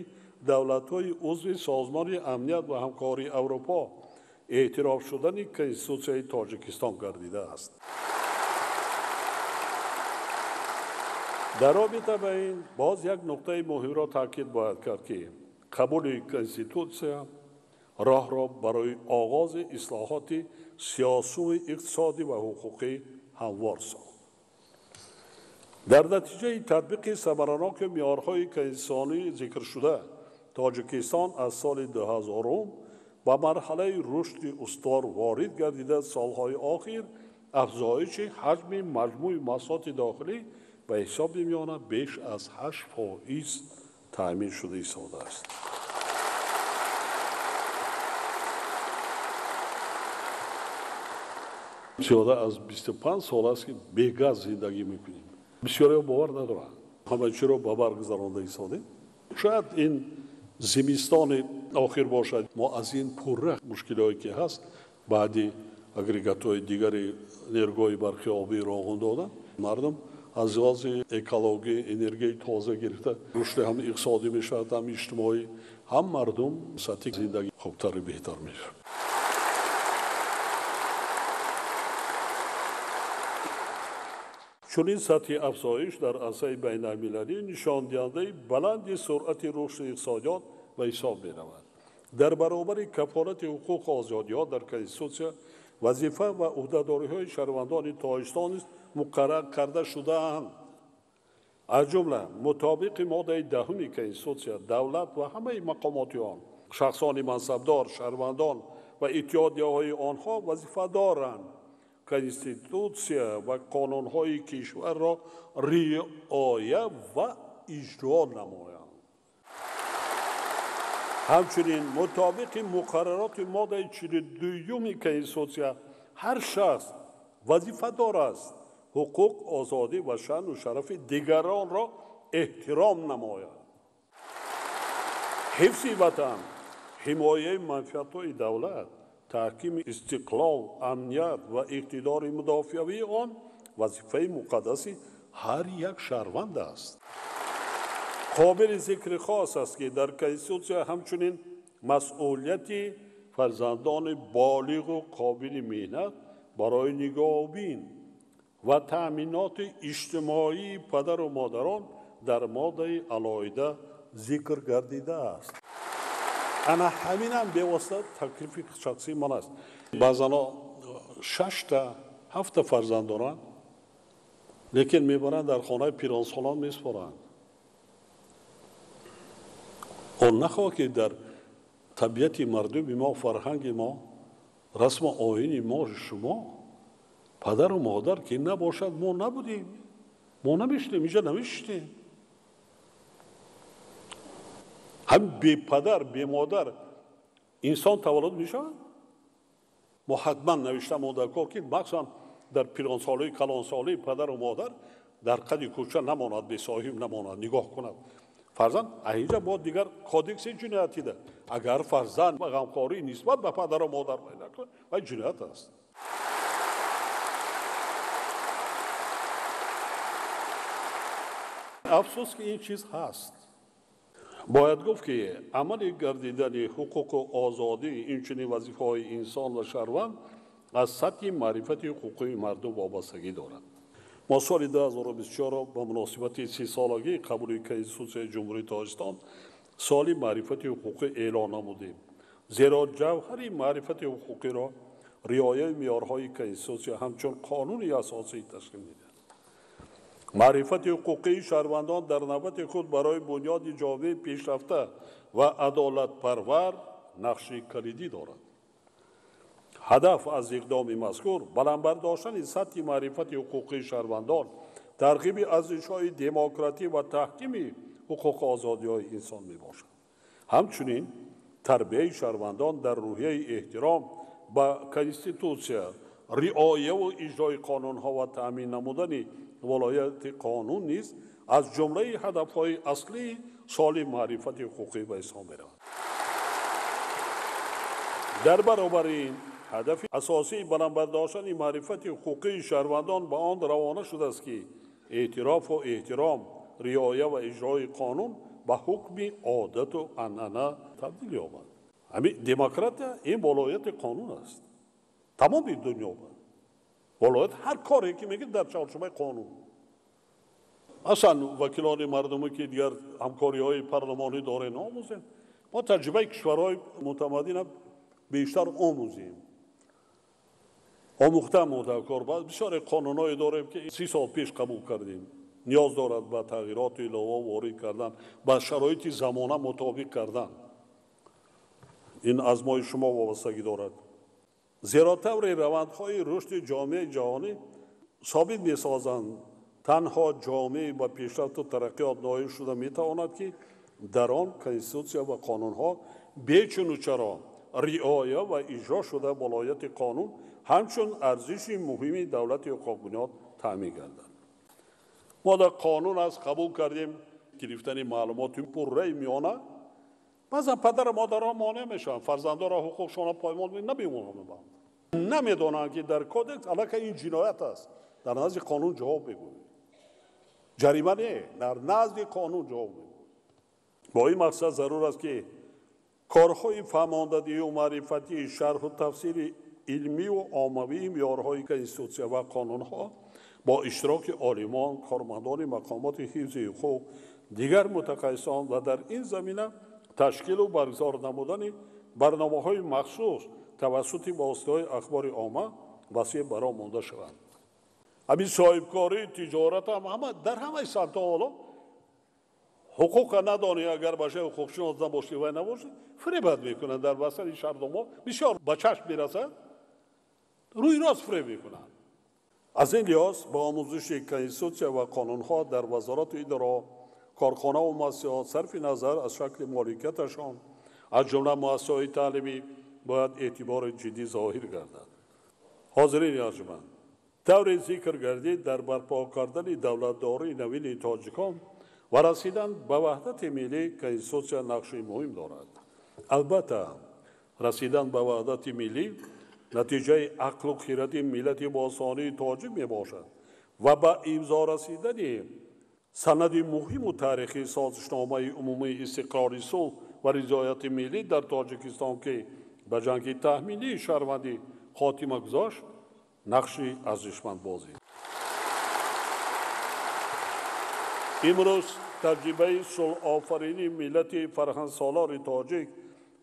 давлатҳои узви Созмони амният ва ҳамкории Аврупо эътироф шудани Конститутсияи Тоҷикистон гардидааст. Дар робита ба ин боз як нуқтаи муҳимро таъкид бояд кард, ки қабули Конститутсия роҳро барои оғози ислоҳоти сиёсию иқтисодӣ ва ҳуқуқӣ ҳамвор сохт. Дар натиҷаи татбиқи самараноки меъёрҳои конститутсионӣ зикршуда, Тоҷикистон аз соли 2000 ба марҳалаи рушди устувор ворид гардида, солҳои охир афзоиши ҳаҷми маҷмӯи маҳсулоти дохилӣ ба ҳисоби миёна беш аз 8% таъмин шуда истодааст. Зиёда аз 25 сол аст, ки бегаз зиндагӣ мекунем. Бисёриҳо бовар надоранд. Ҳама чиро ба барқ гузаронда истодем. Шояд ин зимистони охир бошад. Мо аз ин пурра мушкилиҳое ки ҳаст, баъди агрегатҳои дигари нергоҳи барқи обӣ роғун додан, мардум аз лиҳози экологӣ энергияи тоза гирифта, рушди ҳам иқтисодӣ мешавад, ҳам иҷтимоӣ, ҳам мардум сатҳи зиндагӣ хубтару беҳтар мешавад. Чунин сатҳи афзоиш дар арсаи байналмилалӣ нишондиҳандаи баланди суръати рушди иқтисодиёт ба ҳисоб меравад. Дар баробари кафолати ҳуқуқу озодиҳо дар Конститутсия вазифа ва ӯҳдадориҳои шаҳрвандони Тоҷикистон низ муқаррар карда шудаанд. Аз ҷумла мутобиқи моддаи 10 Конститутсия давлат ва ҳамаи мақомоти он, шахсони мансабдор, шаҳрвандон ва иттиҳодияҳои онҳо вазифа доранд Конститутсия ва қонунҳои кишварро риоя ва иҷро намоянд. Ҳамчунин мутобиқи муқаррароти моддаи 42 Конститутсия ҳар шахс вазифадор аст ҳуқуқ, озодӣ ва шаъну шарафи дигаронро эҳтиром намояд. Ҳифзи ватан, ҳимояи манфиатҳои давлат, таҳкими истиқлол, амният ва иқтидори мудофиавии он вазифаи муқаддаси ҳар як шаҳрванд аст. Қобили зикри хос аст, ки дар Конститутсия ҳамчунин масъулияти фарзандони болиғу қобили меҳнат барои нигоҳубин ва таъминоти иҷтимоии падару модарон дар моддаи алоҳида зикр гардидааст. Ана ҳаминам бевосита таклифи шахсии ман аст. Баъзанҳо 6та 7та фарзанд доранд, лекин мебаранд дар хонаи пиронсолон месупоранд. Он нахоҳад, ки дар табиати мардуми мо, фарҳанги мо, расму оини мо шумо падару модар ки набошад, мо набудем, мо намешудем, инҷа намешудем. Ҳам бепадар, бемодар инсон таваллуд мешавад? Мо ҳатман навишта монда кор, ки махсусан дар пиронсолии, калонсолии падару модар дар қади кӯча намонад, бесоҳиб намонад, нигоҳ кунад. Фарзанд инҷа бо дигар кодекси ҷиноятида. Агар фарзанд ғамхорӣ нисбат ба падару модар накунад, вай ҷиноят аст. Афсӯс, ки ин чиз ҳаст. Бояд гуфт, ки амали гардидани ҳуқуқу озодӣ, инчунин вазифаҳои инсон ва шаҳрванд аз сатҳи маърифати ҳуқуқии мардум вобастагӣ дорад. Мо соли 2024 ба муносибати 30-солагии қабули Конститутсияи Ҷумҳурии Тоҷикистон соли маърифати ҳуқуқӣ эълон намудем. Зеро ҷавҳари маърифати ҳуқуқиро риояи меъёрҳои Конститутсия ҳамчун қонуни асосӣ ташкил медиҳад. Маърифати ҳуқуқии шаҳрвандон дар навбати худ барои бунёди ҷомеаи пешрафта ва адолатпарвар нақши калидӣ дорад. Ҳадаф аз иқдоми мазкур баланд бардоштани сатҳи маърифати ҳуқуқии шаҳрвандон, тарғиби арзишҳои демократӣ ва таҳкими ҳуқуқу озодиҳои инсон мебошад. Ҳамчунин тарбияи шаҳрвандон дар рӯҳияи эҳтиром ба Конститутсия, риояву иҷрои қонунҳо ва таъмин намудани вилояти қонун низ аз ҷумлаи ҳадафҳои аслии соли маърифати ҳуқуқӣ ба ҳисоб меравад. Дар баробари ин ҳадафи асосии баланд бардоштани маърифати ҳуқуқии шаҳрвандон ба он равона шудааст, ки эътирофу эҳтиром, риоя ва иҷрои қонун ба ҳукми одату анъана табдил ёбад. Ҳамин демократия ин волояти қонун аст. Тамоми дунё волоят ҳар коре ки мегирад дар чорчӯбаи қонун. Аслан вакилони мардумӣ ки дигар ҳамкориҳои парлумонӣ дорем омӯзем. Мо таҷрибаи кишварҳои мутамаддина бештар омӯзем. Омӯхта мудакор. Бисёре қонунҳое дорем ки 30 сол пеш қабул кардем. Ниёз дорад ба тағйироту илова ворид кардан, ба шароити замона мутобиқ кардан. Ин аз мои шумо вобастагӣ дорад. Зеро таври равандҳои рушди ҷомеаи ҷаҳонӣ собит месозанд, танҳо ҷомеае ба пешрафту тараққиёт ноил шуда метавонад, ки дар он конститутсия ва қонунҳо бечуну чаро риоя ва иҷро шуда волояти қонун ҳамчун арзиши муҳими давлати ҳуқуқбунёд таъмин гардад. Мо дар қонун аст қабул кардем гирифтани маълумоти пурраи миёна. Баъзан падару модарҳо монеъ мешаванд, фарзандонро ҳуқуқшонро поймол намемонанд. Намедонанд, ки дар кодекс аллакай ин ҷиноят аст. Дар назди қонун ҷавоб мегӯяд. Ҷарима не, дар назди қонун ҷавоб мегӯяд. Бо ин мақсад зарур аст, ки корҳои фаҳмондадиҳию маърифатии шарҳу тафсири илмию оммавии меъёрҳои конститутсия ва қонунҳо бо иштироки олимон, кормандони мақомоти ҳифзи ҳуқуқ, дигар мутахассисон ва дар ин замина ташкилу баргузор намудани барномаҳои махсус тавассути воситаҳои ахбори омма васеъ бароҳ монда шаванд. Ҳамин соҳибкорӣ, тиҷорат ҳам ҳама дар ҳамаи самтҳо ҳоло ҳуқуқа надонӣ, агар ба шай ҳуқуқшинос набошӣ вай набошӣ, фиребат мекунанд. Дар васати шаҳрномаҳо бисёр ба чашм мерасад, рӯи рост фиреб мекунанд. Аз ин лиҳоз ба омӯзиши конститутсия ва қонунҳо дар вазорату идораҳо, корхонаву муассисаҳо сарфи назар аз шакли моликияташон, аз ҷумла муассисаҳои таълимӣ, бояд эътибори ҷиддӣ зоҳир гардад. Ҳозирини арҷманд, тавре зикр гардид, дар барпо кардани давлатдории навини тоҷикон ва расидан ба ваҳдати миллӣ конститутсия нақши муҳим дорад. Албатта, расидан ба ваҳдати миллӣ натиҷаи ақлу хиради миллати бостонии тоҷик мебошад ва ба имзо расидани санади муҳиму таърихии созишномаи умумии истиқрори сулҳ ва ризояти миллӣ дар Тоҷикистон, ки ба ҷанги таҳминии шаҳрвандӣ хотима гузошт, нақши арзишманд бозид. Имрӯз таҷрибаи сулҳофаринии миллати фарҳангсолори тоҷик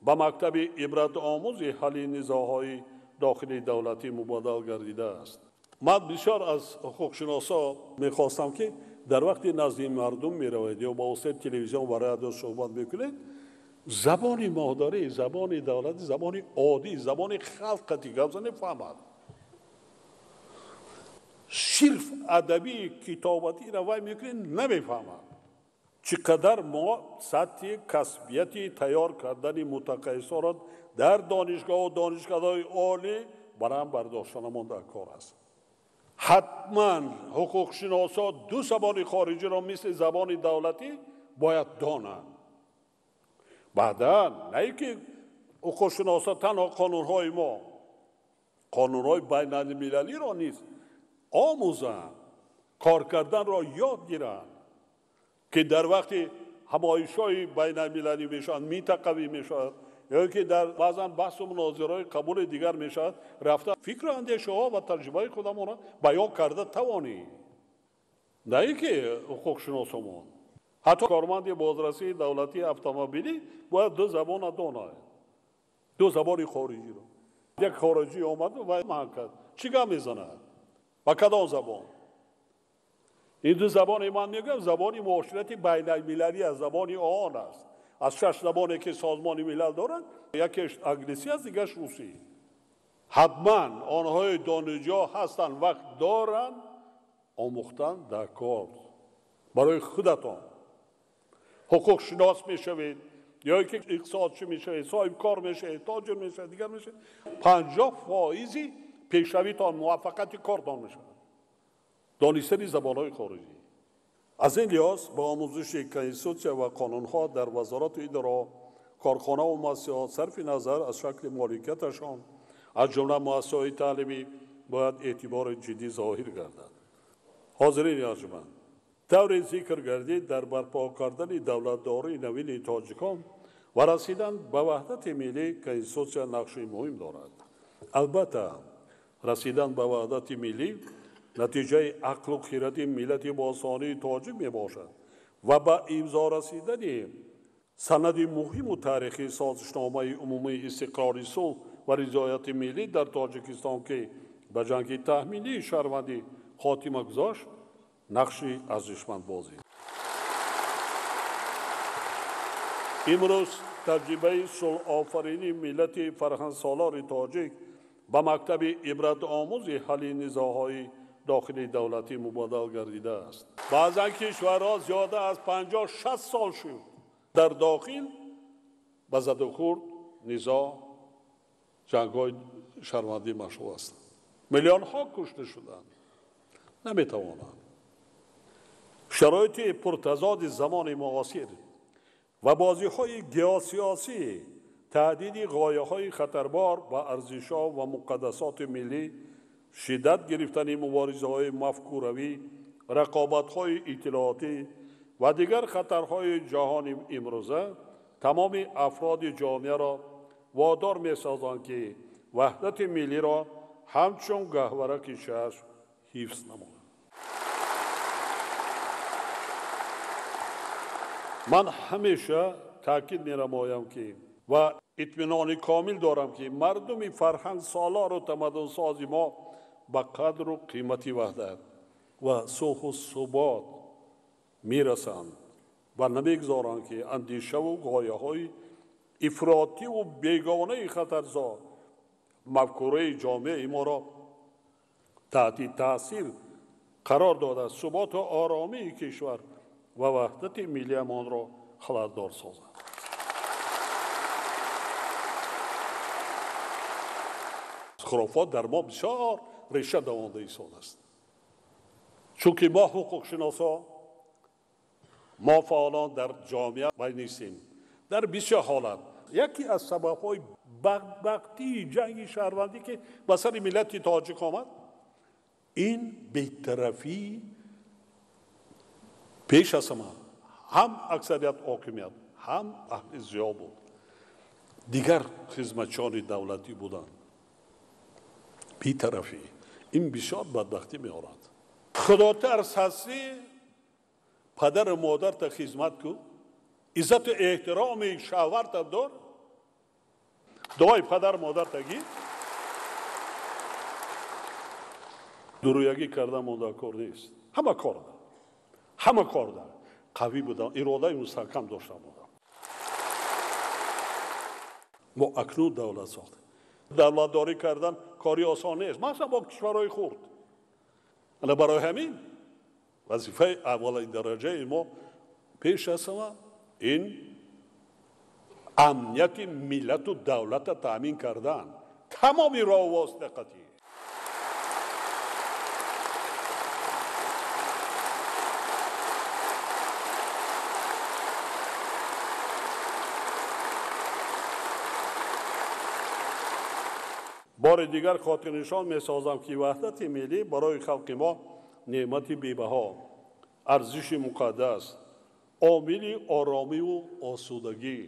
ба мактаби ибратомӯзи ҳалли низоъҳои дохили давлатӣ мубаддал гардидааст. Ман бисёр аз ҳуқуқшиносо мехостам, ки дар вақти назди мардум меравед ё ба воситаи телевизион ва радио суҳбат мекунед, забони модарӣ, забони давлатӣ, забони оддӣ, забони халқ қати гап занед, фаҳмад. Сирф адабии китобатиро вай мекунед, намефаҳмад. Чӣ қадар мо сатҳи касбияти тайёр кардани мутахассисонро дар донишгоҳу донишкадаҳои олӣ баланд бардоштанамон дар кор аст. Ҳатман ҳуқуқшиносо ду забони хориҷиро мисли забони давлатӣ бояд донанд. Баъдан на ин ки ҳуқуқшиносо танҳо қонунҳои мо, қонунҳои байналмилалиро низ омӯзанд, кор карданро ёд гиранд, ки дар вақти ҳамоишҳои байналмилалӣ мешаванд, минтақавӣ мешавад, ё ки дар баъзан баҳсу мунозираҳои қабули дигар мешавад, рафта фикру андешаҳо ва таҷрибаи худамонро баён карда тавонем. На ин ки ҳуқуқшиносомон, ҳатто корманди бозрасии давлатии автомобилӣ бояд ду забонро донад, ду забони хориҷиро. Як хориҷӣ омад ва ман кард, чӣ гап мезанад? Ба кадом забон? Ин ду забоне ман мегӯям забони муоширати байналмилалӣ аст, забони ООН аст. Аз 6 забоне ки Созмони Милал дорад, якеш англисӣ аст, дигараш русӣ. Ҳатман онҳои донишҷӯ ҳастанд, вақт доранд, омӯхтан дар кор барои худатон. Ҳуқуқшинос мешавед ё ки иқтисодчӣ мешавед, соҳибкор мешавед, тоҷир мешавед, дигар мешавед, 50% пешравитон, муваффақияти кортон мешавад. Донистани забонҳои хориҷӣ. Аз ин лиҳоз ба омӯзиши конститутсия ва қонунҳо дар вазорату идораҳо, Корхона ва муассисаҳо сарфи назар аз шакли моликияташон, аз ҷумла муассисаҳои таълимӣ, бояд эътибори ҷиддӣ зоҳир гардад. Ҳозирини арҷманд, тавре зикр гардид, дар барпо кардани давлатдории навини тоҷикон ва расидан ба ваҳдати миллӣ Конститутсия нақши муҳим дорад. Албатта, расидан ба ваҳдати миллӣ натиҷаи ақлу хиради миллати бостонии тоҷик мебошад ва ба имзо расидани санади муҳиму таърихии Созишномаи умумии истиқрори сулҳ ва ризояти миллӣ дар Тоҷикистон, ки ба ҷанги таҳминии шаҳрвандӣ хотима гузошт, нақши арзишманд бозид. Имрӯз таҷрибаи сулҳофаринии миллати фарҳангсолори тоҷик ба мактаби ибратомӯзи ҳалли низоъҳои дохили давлатӣ мубаддал гардидааст. Баъзан кишварҳо зиёда аз 50-60 сол шуд дар дохил ба задухӯрд, низоъ, ҷангҳои шаҳрвандӣ машғул ҳастанд. Миллионҳо кушта шуданд, наметавонанд. Шароити пуртазоди замони муосир ва бозиҳои геосиёсӣ, таҳдиди ғояҳои хатарбор ба арзишҳо ва муқаддасоти миллӣ, шиддат гирифтани муборизаҳои мафкуравӣ, рақобатҳои иттилоотӣ ва дигар хатарҳои ҷаҳони имрӯза тамоми афроди ҷомеаро водор месозанд, ки ваҳдати миллиро ҳамчун гаҳвораки чашм ҳифз намоянд. Ман ҳамеша таъкид менамоям, ки ва итминони комил дорам, ки мардуми фарҳангсолору тамаддунсози мо ба қадру қимати ваҳдат ва сулҳу субот мерасанд ва намегузоранд, ки андешаву ғояҳои ифротиву бегонаи хатарзо мафкураи ҷомеаи моро таҳти таъсир қарор дода, суботу оромии кишвар ва ваҳдати миллиамонро халалдор созанд. Хурофот дар мо бисёр реша давонда истодааст, чунки мо ҳуқуқшиносо, мо фаъолон дар ҷомеа вай нестем. Дар бисёр ҳолат яке аз сабабҳои бадбахтии ҷанги шаҳрвандӣ, ки ба сари миллати тоҷик омад, ин бетарафии пеш аз ҳама ҳам аксарият ҳокимият, ҳам аҳли зиё буд, дигар хизматчиёни давлатӣ буданд. Бетарафӣ ин бисёр бадбахтӣ меорад. Худотарс ҳастӣ, падару модарта хизмат кун, иззату эҳтироми шавҳарта дор, дуои падару модарта гир. Дурӯягӣ кардан монда кор нест. Ҳама кор дар, ҳама кор дар. Қавӣ будам, иродаи мустаҳкам доштам будам. Мо акнун давлат сохтем. Давлатдорӣ кардан кори осон нест, махсусан бо кишварҳои хурд. Ана барои ҳамин вазифаи аввалин дараҷаи мо пеш аз ҳама ин амнияти миллату давлата таъмин кардан, тамоми роҳу восита қатъӣ. Бори дигар хотирнишон месозам, ки ваҳдати миллӣ барои халқи мо неъмати бебаҳо, арзиши муқаддас, омили оромиву осудагӣ,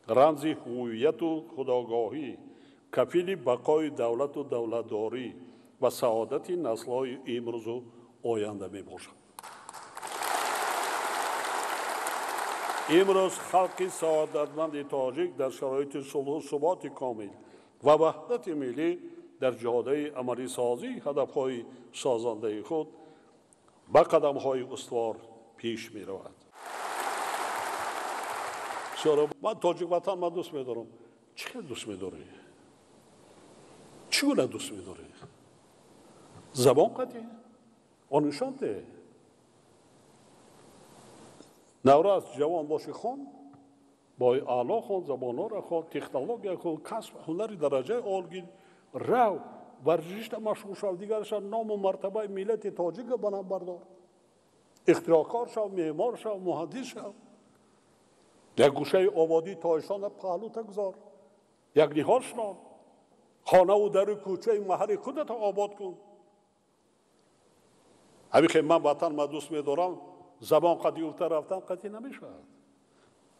рамзи ҳувияту худогоҳӣ, кафили бақои давлату давлатдорӣ ва саодати наслҳои имрӯзу оянда мебошад. Имрӯз халқи саодатманди тоҷик дар шароити сулҳу суботи комил ва ваҳдати миллӣ дар ҷодаи амалисозии ҳадафҳои созандаи худ ба қадамҳои устувор пеш меравад. Ман тоҷик ватан ман дӯст медорам. Чӣ хел дӯст медорӣ? Чӣ гуна дӯст медорӣ? Забон қатъӣ? Он нишон де. Наврас ҷавон боши хон, бо аъло хон, забонҳоро хон, технология хон, касб, ҳунари дараҷаи олгир, рав, варзишта машғул шав, дигарша ному мартабаи миллати тоҷика баланд бардор. Ихтироъкор шав, меъмор шав, муҳандис шав. Як гӯшаи ободии Тоҷикистонро паҳлӯта гузор, як ниҳол шинон, хонаву дару кӯчаи маҳалли худатро обод кун. Ҳамин хел ман ватан ма дӯст медорам, забон қади уфта рафтан қатъӣ намешавад.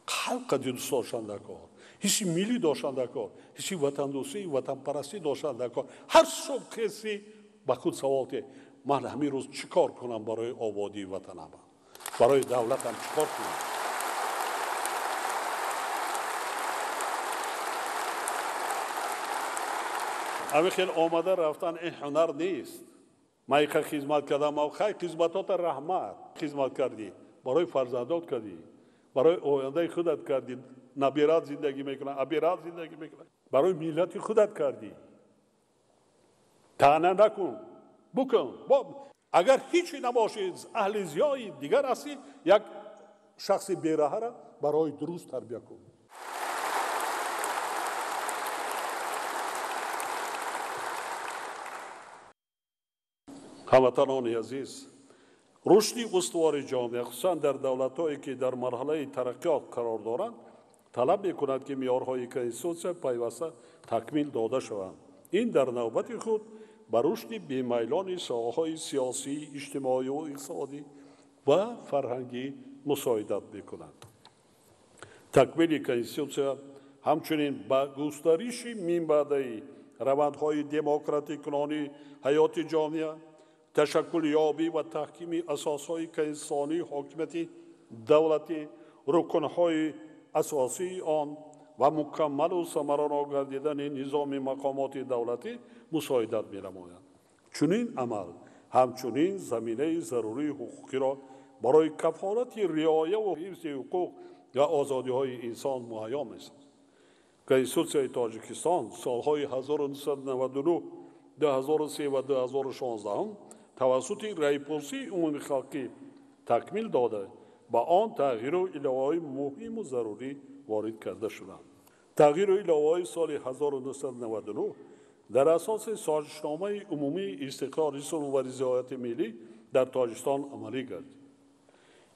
Қалб қади дӯст доштан дар кор, ҳисси миллӣ доштан дар кор, ҳисси ватандӯстӣ, ватанпарастӣ доштан дар кор. Ҳар субҳ хеси ба худ савол ки ман ҳамин рӯз чӣ кор кунам барои ободии ватанам, барои давлатам чӣ кор кунам? Ҳамин хел омада рафтан ин ҳунар нест. Ман иқа хизмат кардам, хай хизматота раҳмат, хизмат кардӣ, барои фарзандот кардӣ, барои ояндаи худат кардӣ, набират зиндагӣ мекунад, абират зиндагӣ мекунад, барои миллати худат кардӣ. Таъна накун, букун. Агар ҳичи набошӣ, аҳли зиёи дигар ҳастӣ, як шахси бераҳара барои дуруст тарбия кун. Ҳамватанони азиз, рушди устувори ҷомеа, хусусан дар давлатҳое ки дар марҳалаи тараққиёт қарор доранд, талаб мекунад ки меъёрҳои конститутсия пайваста такмил дода шаванд. Ин дар навбати худ ба рушди бемайлони соҳаҳои сиёсӣ, иҷтимоию иқтисодӣ ва фарҳангӣ мусоидат мекунад. Такмили конститутсия ҳамчунин ба густариши минбаъдаи равандҳои демократикунонии ҳаёти ҷомеа, ташаккулёбӣ ва таҳкими асосҳои конститутсионии ҳокимияти давлатӣ, рукнҳои асосии он ва мукаммалу самаранок гардидани низоми мақомоти давлатӣ мусоидат менамояд. Чунин амал ҳамчунин заминаи зарурии ҳуқуқиро барои кафолати риояву ҳифзи ҳуқуқ ва озодиҳои инсон муҳайё месозад. Конститутсияи Тоҷикистон солҳои 1999, 2003 ва 2016 тавассути раъйпурсии умумихалқӣ такмил дода, ба он тағйиру иловаҳои муҳиму зарурӣ ворид карда шуданд. Тағйиру иловаҳои соли 1999 дар асоси созишномаи умумии истиқрори сулҳ ва ризояти миллӣ дар Тоҷикистон амалӣ гардид.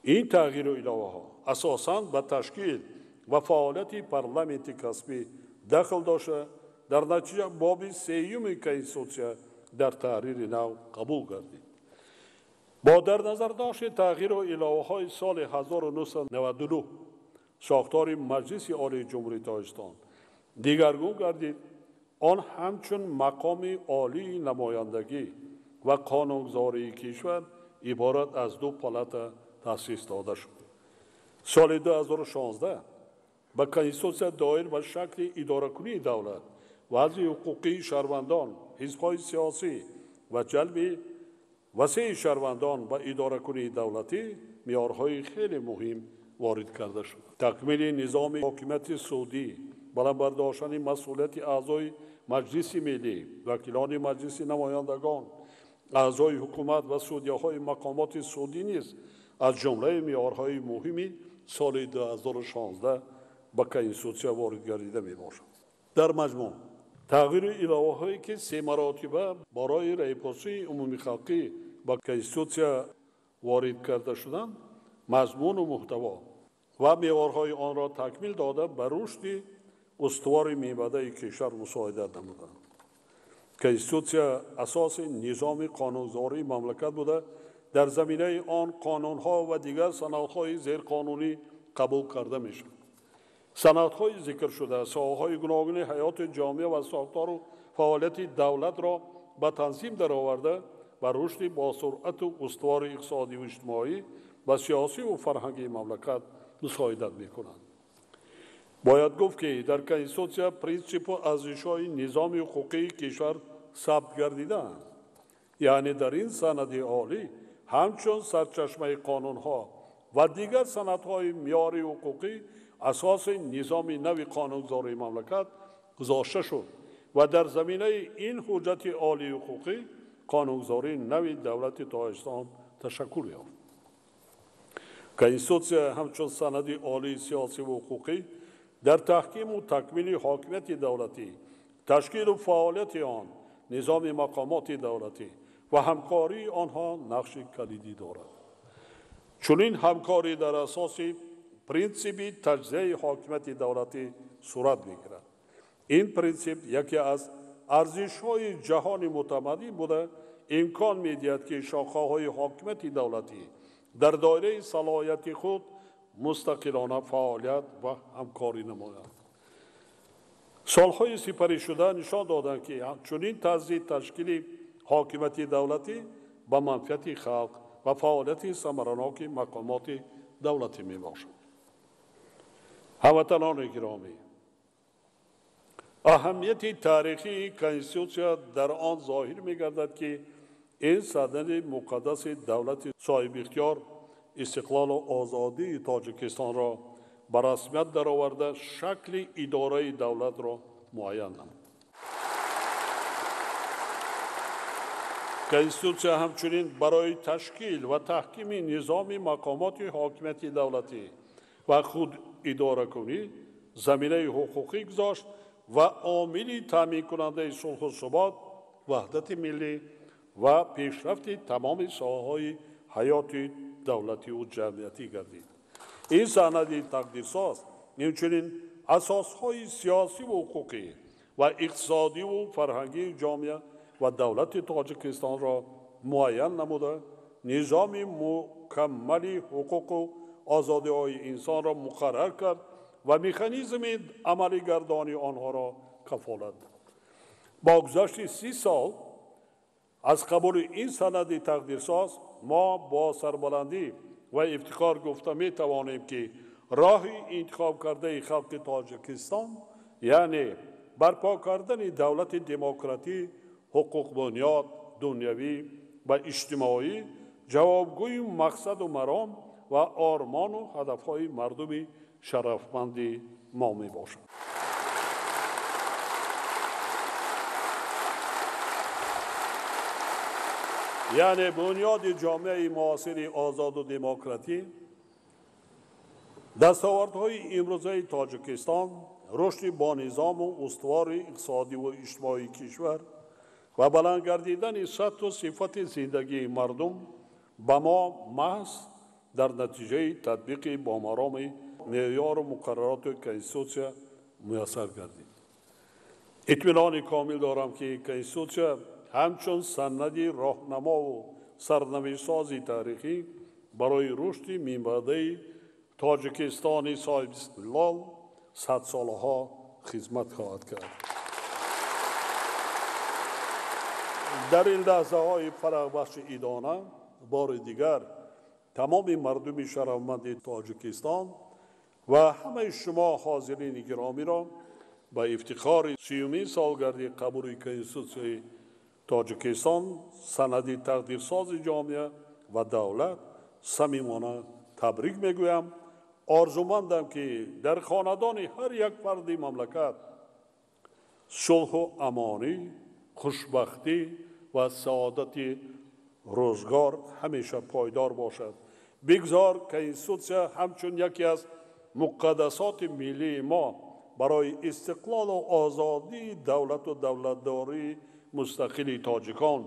Ин тағйиру иловаҳо асосан ба ташкил ва фаъолияти парламенти касбӣ дахл дошта, дар натиҷа боби сеюми конститутсия дар таҳрири нав қабул гардид. Бо дар назардошти тағйиру иловаҳои соли 1999 сохтори Маҷлиси Олии Ҷумҳурии Тоҷикистон дигаргун гардид. Он ҳамчун мақоми олии намояндагӣ ва қонунгузории кишвар иборат аз ду палата таъсис дода шуд. Соли 2016 ба конститутсия доир ба шакли идоракунии давлат, вазъи ҳуқуқии шаҳрвандон, ҳизбҳои сиёсӣ ва ҷалби васеи шаҳрвандон ба идоракунии давлатӣ меъёрҳои хеле муҳим ворид карда шуд. Такмили низоми ҳокимияти судӣ, баланд бардоштани масъулияти аъзои Маҷлиси миллӣ, вакилони Маҷлиси намояндагон, аъзои ҳукумат ва судяҳои мақомоти судӣ низ аз ҷумлаи меъёрҳои муҳими соли 2016 ба конститутсия ворид гардида мебошад. Дар маҷмӯъ тағйиру иловаҳое ки се маротиба барои раъйпурсии умумихалқӣ ба конститутсия ворид карда шуданд, мазмуну муҳтаво ва меъёрҳои онро такмил дода, ба рушди устувори минбаъдаи кишвар мусоидат намуданд. Конститутсия асоси низоми қонунгузории мамлакат буда, дар заминаи он қонунҳо ва дигар санадҳои зерқонунӣ қабул карда мешавад. Санадҳои зикршуда соҳаҳои гуногуни ҳаёти ҷомеа ва сохтору фаъолияти давлатро ба танзим дароварда, ба рушди босуръату устувори иқтисодиву иҷтимоӣ ва сиёсиву фарҳангии мамлакат мусоидат мекунанд. Бояд гуфт ки дар конститутсия принсипу арзишҳои низоми ҳуқуқии кишвар сабт гардидаанд. Яъне дар ин санади олӣ ҳамчун сарчашмаи қонунҳо ва дигар санадҳои меъёри ҳуқуқӣ асоси низоми нави қонунгузории мамлакат гузошта шуд ва дар заминаи ин ҳуҷҷати олии ҳуқуқӣ қонунгузории нави давлати Тоҷикистон ташаккул ёфт. Конститутсия ҳамчун санади олии сиёсиву ҳуқуқӣ дар таҳкиму такмили ҳокимияти давлатӣ, ташкилу фаъолияти он, низоми мақомоти давлатӣ ва ҳамкории онҳо нақши калидӣ дорад. Чунин ҳамкорӣ дар асоси принсипи таҷзияи ҳокимияти давлатӣ сурат мегирад. Ин принсип яке аз арзишҳои ҷаҳони мутамаддин буда, имкон медиҳад, ки шохаҳои ҳокимияти давлатӣ дар доираи салоҳияти худ мустақилона фаъолият ва ҳамкорӣ намоянд. Солҳои сипаришуда нишон доданд, ки чунин тарзи ташкили ҳокимияти давлатӣ ба манфиати халқ ва фаъолияти самараноки мақомоти давлатӣ мебошад. Ҳамватанони гиромӣ, аҳамияти таърихии Конститутсия дар он зоҳир мегардад, ки ин санади муқаддаси давлати соҳибихтиёр истиқлолу озодии Тоҷикистонро ба расмият дароварда, шакли идораи давлатро муайян намуд. Конститутсия ҳамчунин барои ташкил ва таҳкими низоми мақомоти ҳокимияти давлатӣ ва худидоракунӣ заминаи ҳуқуқӣ гузошт ва омили таъминкунандаи сулҳу субот, ваҳдати миллӣ ва пешрафти тамоми соҳаҳои ҳаёти давлативу ҷамъиятӣ гардид. Ин санади тақдирсоз инчунин асосҳои сиёсиву ҳуқуқӣ ва иқтисодиву фарҳангии ҷомеа ва давлати Тоҷикистонро муайян намуда, низоми мукаммали ҳуқуқу озодиҳои инсонро муқаррар кард ва механизми амалигардонии онҳоро кафолат дод. Бо гузашти 30 сол аз қабули ин санади тақдирсоз мо бо сарбаландӣ ва ифтихор гуфта метавонем, ки роҳи интихобкардаи халқи Тоҷикистон, яъне барпо кардани давлати демократӣ, ҳуқуқбунёд, дунявӣ ва иҷтимоӣ ҷавобгӯи мақсаду маром ва ормону ҳадафҳои мардуми шарафманди мо мебошад. Яъне бунёди ҷомеаи муосири озоду демократӣ, дастовардҳои имрӯзаи Тоҷикистон, рушди бонизому устувори иқтисодиву иҷтимоии кишвар ва баланд гардидани сатҳу сифати зиндагии мардум ба мо маҳз дар натиҷаи татбиқи бомароми меъёру муқаррароти Конститутсия муяссар гардид. Итминони комил дорам, ки Конститутсия ҳамчун санади роҳнамову сарнавиштсози таърихӣ барои рушди минбаъдаи Тоҷикистони соҳибистиқлол садсолаҳо хизмат хоҳад кард. Дар ин лаҳзаҳои фарахбахши идона бори дигар тамоми мардуми шарафманди Тоҷикистон ва ҳамаи шумо ҳозирини гиромиро ба ифтихори 30-умин солгарди қабули Конститутсияи Тоҷикистон, санади тақдирсози ҷомеа ва давлат самимона табрик мегӯям. Орзумандам, ки дар хонадони ҳар як фарди мамлакат сулҳу амонӣ, хушбахтӣ ва саодати рӯзгор ҳамеша пойдор бошад. Бигзор Конститутсия ҳамчун яке аз муқаддасоти миллии мо барои истиқлолу озодии давлату давлатдории мустақили тоҷикон,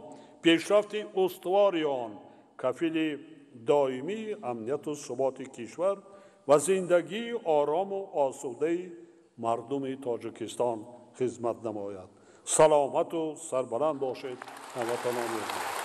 пешрафти устувори он, кафили доимии амнияту суботи кишвар ва зиндагии орому осудаи мардуми Тоҷикистон хизмат намояд. Саломату сарбаланд бошед, ҳамватанони азиз.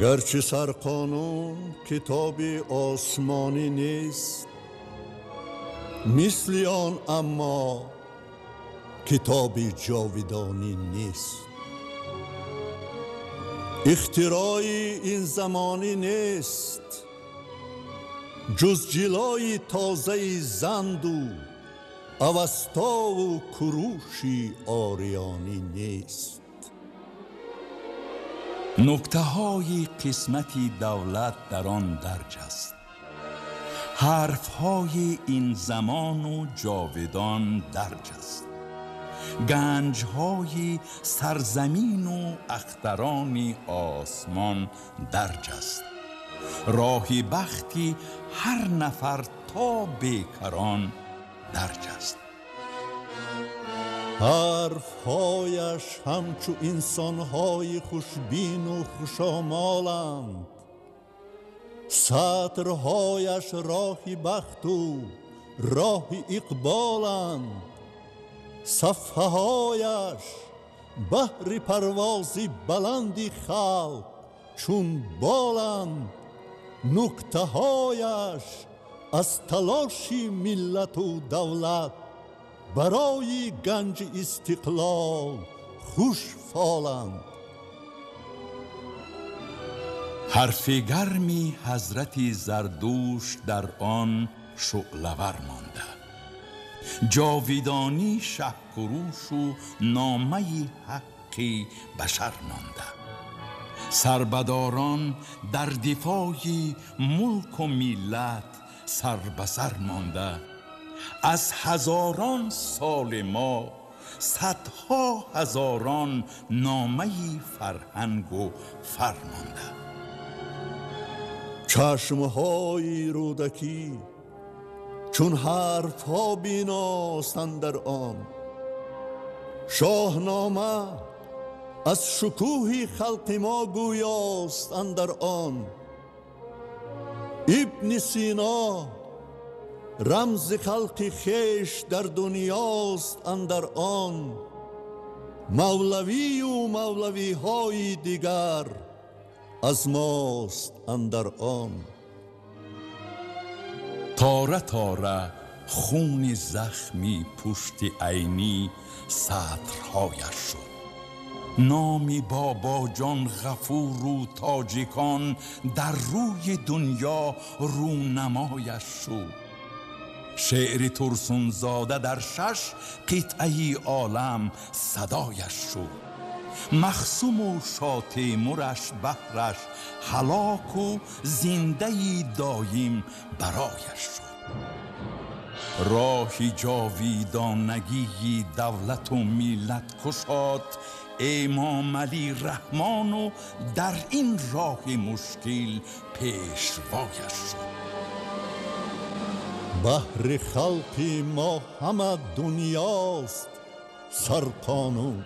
Гарчи сарқонун китоби осмонӣ нест, мисли он аммо китоби ҷовидонӣ нест. Ихтирои ин замонӣ нест, ҷуз ҷилои тозаи занду Авастову Куруши Ориёнӣ нест. Нуктаҳои қисмати давлат дар он дарҷ аст. Ҳарфҳои ин замону ҷовидон дарҷ аст. Ганҷҳои сарзамину ахтарони осмон дарҷ аст. Роҳи бахти ҳар нафар то бекарон дарҷ аст. Ҳарфҳояш ҳамчу инсонҳои хушбину хушомоланд. Сатрҳояш роҳи бахту роҳи иқболанд. Сафҳаҳояш баҳри парвози баланди халқ чун боланд. Нуктаҳояш аз талоши миллату давлат барои ганҷи истиқлол хушфоланд. Ҳарфи гарми ҳазрати Зардушт дар он шӯълавар монда. Ҷовидонӣ Шаҳкурушу номаи ҳаққи башар монда. Сарбадорон дар дифои мулку миллат сар ба сар монда. Аз ҳазорон соли мо садҳо ҳазорон номаи фарҳангу фар монда. Чашмҳои Рӯдакӣ чун ҳарфҳо биност андар он. Шоҳнома аз шукӯҳи халқи мо гӯёст андар он. Ибни Сино рамзи халқи хеш дар дунёст андар он. Мавлавию мавлавиҳои дигар аз мост андар он. Тора тора хуни захми пушти Айнӣ сатрҳояш шуд. Номи Бобоҷон Ғафуру тоҷикон дар рӯи дунё рӯнамояш шуд. Шеъри Турсунзода дар шаш қитъаи олам садояш шуд. Махсуму Шотемураш баҳраш ҳалоку зиндаи доим барояш шуд. Роҳи ҷовидонагии давлату миллат кушод Эмомалӣ Раҳмону дар ин роҳи мушкил пешвояш шуд. Баҳри халқи мо ҳама дунёст сарқонун.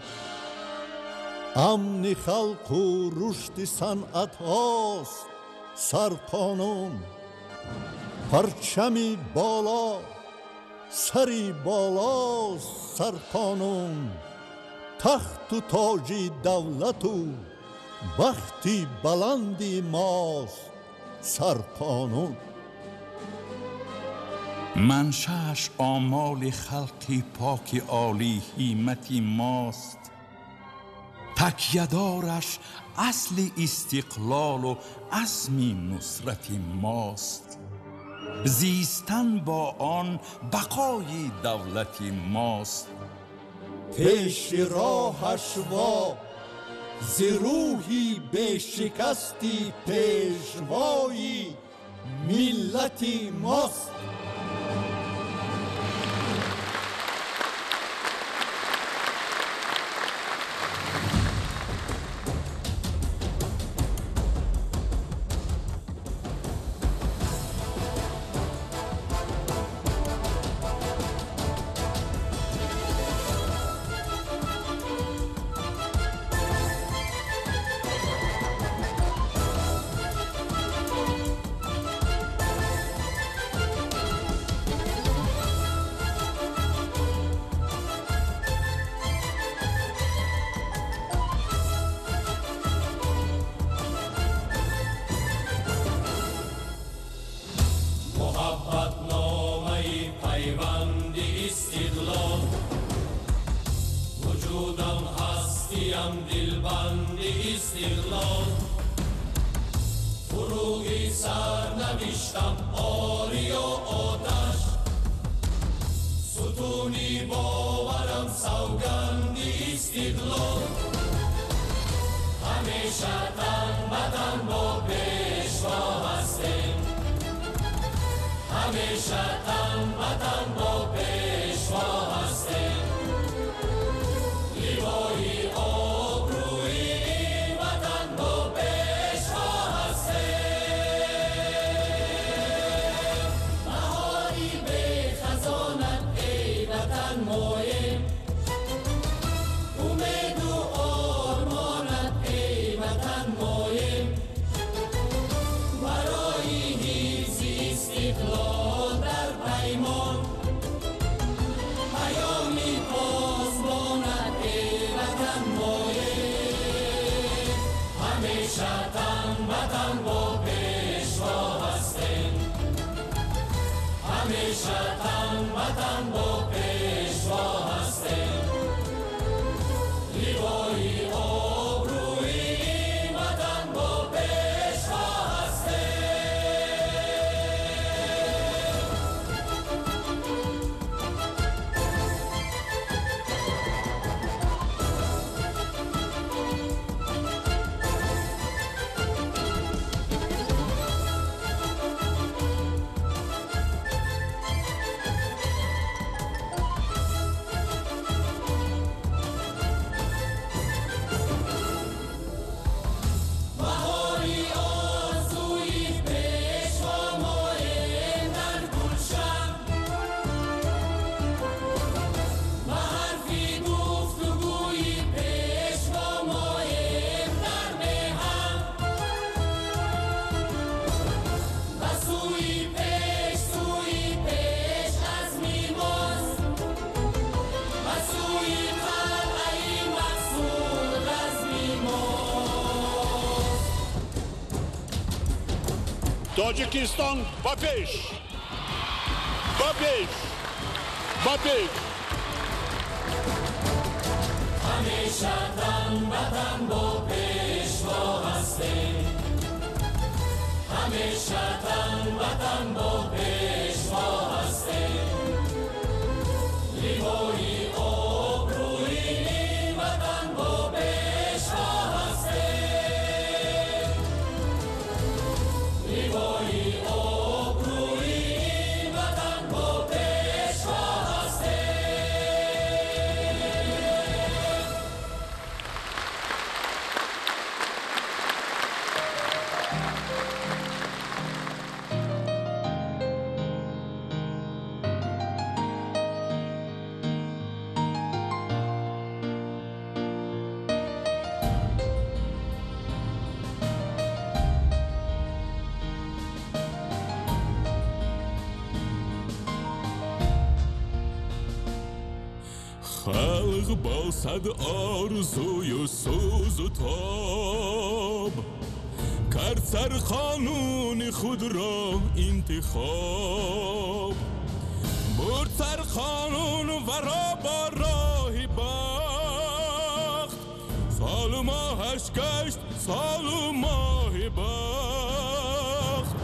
Амни халқу рушди санъатҳост сарқонун. Парчами боло сари болост сарқонун. Тахту тоҷи давлату бахти баланди мост сарқонун. Маншааш омоли халқи поки олӣ ҳиммати мост. Такядораш асли истиқлолу азми нусрати мост. Зистан бо он бақои давлати мост. Пеши роҳаш во зи рӯҳи бешикасти пешвои миллати мост. Сарнавиштам ориё оташ сутун. Хуни боварам савганди истиқлол. Ҳамеша тан ба тан бо пешво ҳастем. Ҳамеша тан ба тан бо пешво ҳастем. Ливои обрӯи ин ватан бо пешво ҳастем. Баҳори бехазонат эй ватан моем. Умеду ормонат эй ватан моем. Барои ҳифзи истиқлол дар паймон. Паёми посбонат эй ватан моем. Ҳамеша тан ба тан бо пешво ҳастем. Ҳамеша тан ба тан бо пешво ҳастем. Ливои обрӯи ин ватан бо пешво ҳастем. Баҳори орзуи пешво моем дар гулшан. Ба ҳарфи гуфтугӯи пешво моем дар меҳан. Ба сӯи пеш, сӯи пеш азми мост. Ба сӯи қалъаи мақсуд разми мост. Тоҷикистон ба пеш! Ба пеш! Ба пеш! Ҳамеша тан ба тан бо пешво ҳастем. Ҳамеша тан ба тан бо пешво ҳастем. Ливои обрӯи ин ватан бо пешво ҳастем. Ливои обрӯи ин ватан бо пешво ҳастем. Халқ бо сад орзую сӯзу тоб кард сар қонуни худро интихоб. Бурд сар қонун варо бо роҳи бахт. Солу моҳаш гашт солу моҳи бахт.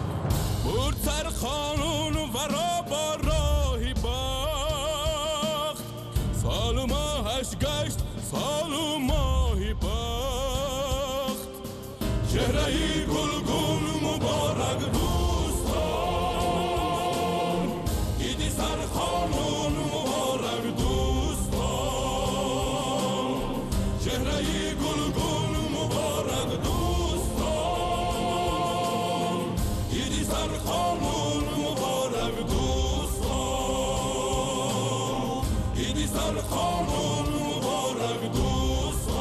Бурд сар қонун варо бо роҳи бахт. Солу моҳаш гашт солу моҳи бахт. Чеҳраи гулгун муборак дӯстон. Иди сар қонун муборак дӯстон. Чеҳраи гулгун муборак дӯстон. Иди сар қонун муборак дӯстон. Иди сар қонун муборак дӯстон.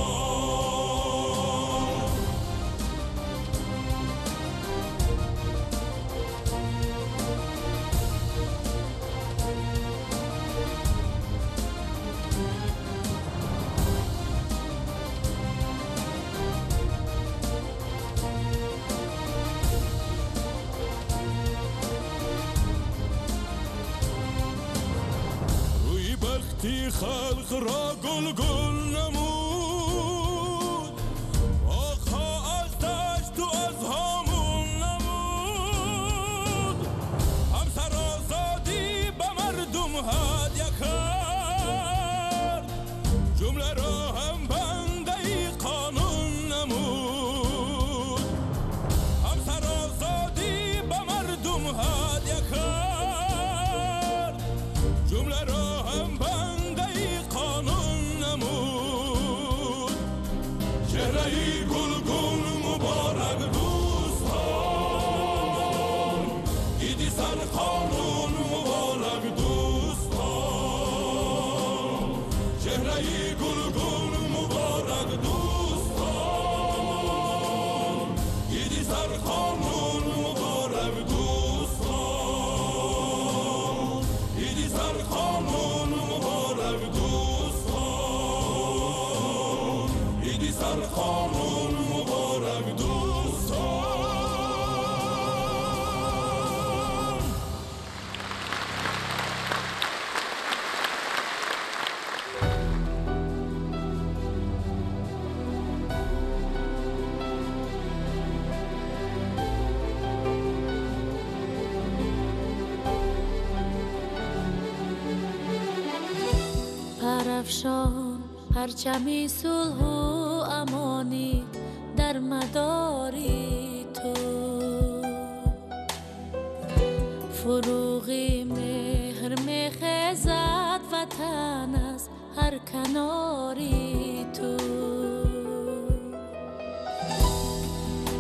Рӯи бахти халқро гулгул намуд. Боғҳо аз дашту аз ҳомун намуд. Ҳамсар озодӣ ба мардум ҳадя кард. сарқонун муборак дӯстон, чеҳраи гулгун муборак дӯстон, иди сарқонун муборак дӯстон, иди сарқонун муборак дӯстон, иди сарқонун муборак дӯстон. پرافشان پرچمی صلح و امانی در مداری تو، فروغی مهر میخزد وطن از هر کناری تو.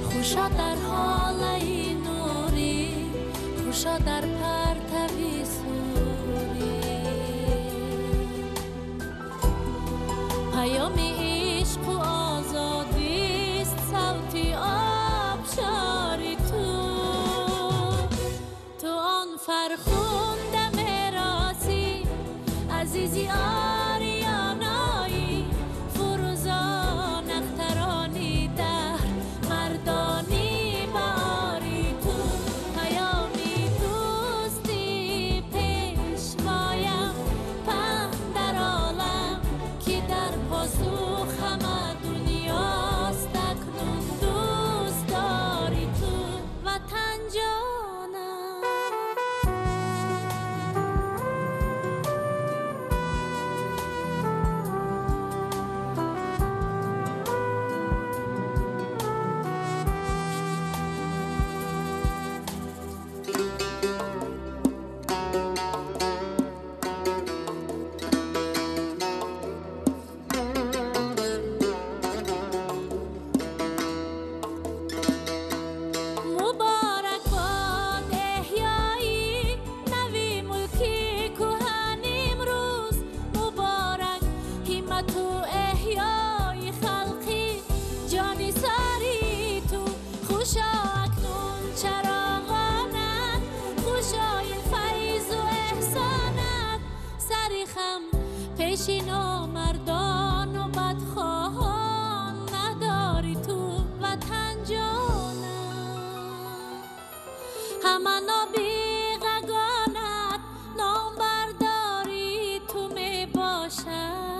خوشا در حاله نوری، خوشا در پرتوی سوری، پیام عشق و آزادیست صوت آبشاری تو. تو آن فرخنده میراثی عزیزی آریانایی، فروزان اخترانی دهر مردانی باری تو. پیامی دوستی پیشوایم پهن در عالم که در پاسخ همه دنیاست اکنون دوست داری تو وطن جانم. مبارک باد احیایی نوی ملکی کهن امروز، مبارک همت و احیای خلقی جانی ساری تو. خوشا اکنون چراغانت، خوشای فیض و احسانت، سری خم پیش نامردان و بدخواهان نداری تو وطن جانم. همه نابغگانت نام برداری تو می باشد،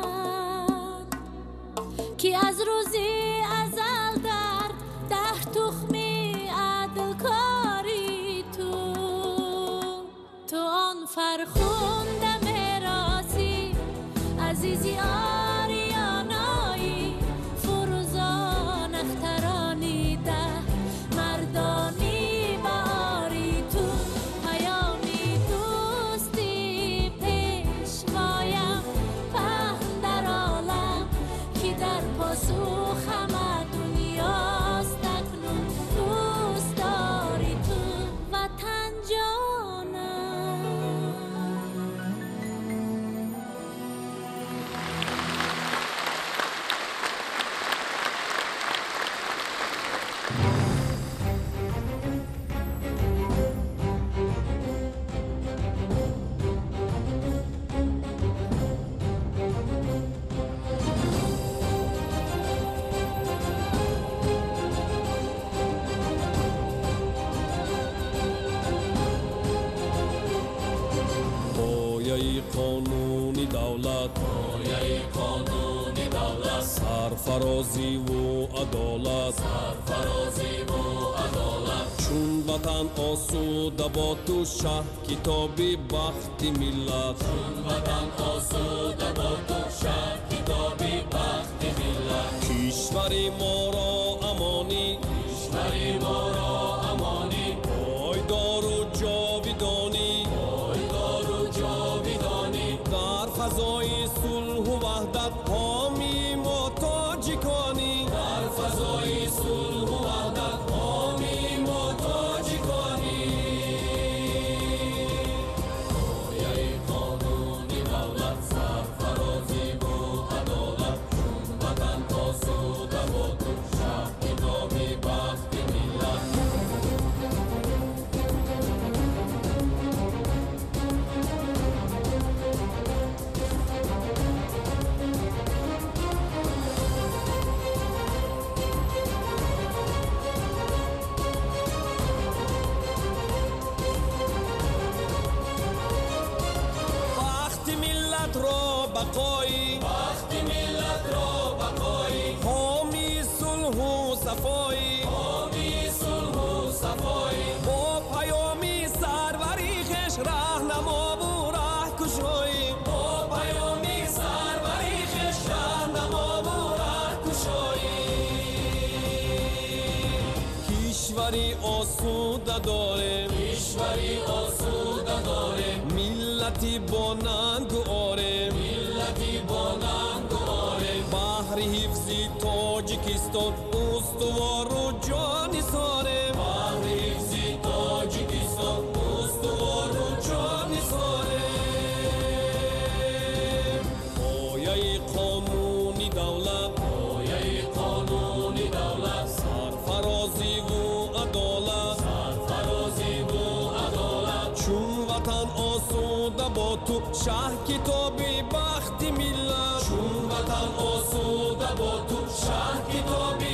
که از روزی ازل در ده تخمی عدل کاری تو. تو آن فرخنده میراثی عزیزی آریانایی، فروزان اخترانی ده مردانی باری تو. پیامی دوستی پیشوایم پهن در عالم که در پاسخ همه دنیاست اکنون دوست داری تو وطن جانم. Пояи қонуни давлат, пояи қонуни давлат, сарфарозиву адолат, сарфарозиву адолат. Чун ватан осуда бо ту шаҳ китоби бахти миллат, чун ватан осуда бо ту шаҳ китоби бахти миллат. Кишвари моро амонӣ, кишвари моро амонӣ, пойдору ҷовидонӣ, пойдору ҷовидонӣ. Дар фазои сулҳу ваҳдат ҳомии мо тоҷиконӣ, дар фазои сулҳу ваҳдат ҳомии мо тоҷиконӣ. бақои, бахти миллатро бақои, ҳомии сулҳу сафои, ҳомии сулҳу сафои, бо паёми сарвари хеш раҳнамову раҳкушоӣ, бо паёми сарвари хеш раҳнамову раҳкушоӣ. Кишвари осуда дорем, кишвари осуда дорем, миллати бо нангу орем, миллати бо нангу орем, баҳри ҳифзи Тоҷикистон устувору ҷонисорем, баҳри ҳифзи Тоҷикистон устувору ҷонисорем. Пояи қонуни давлат, пояи қонуни давлат, сарфарозиву адолат, сарфарозиву адолат, чун ватан осуда бо ту шаҳ китоби бахти миллат, чун ватан осуда бо ту шаҳ китоби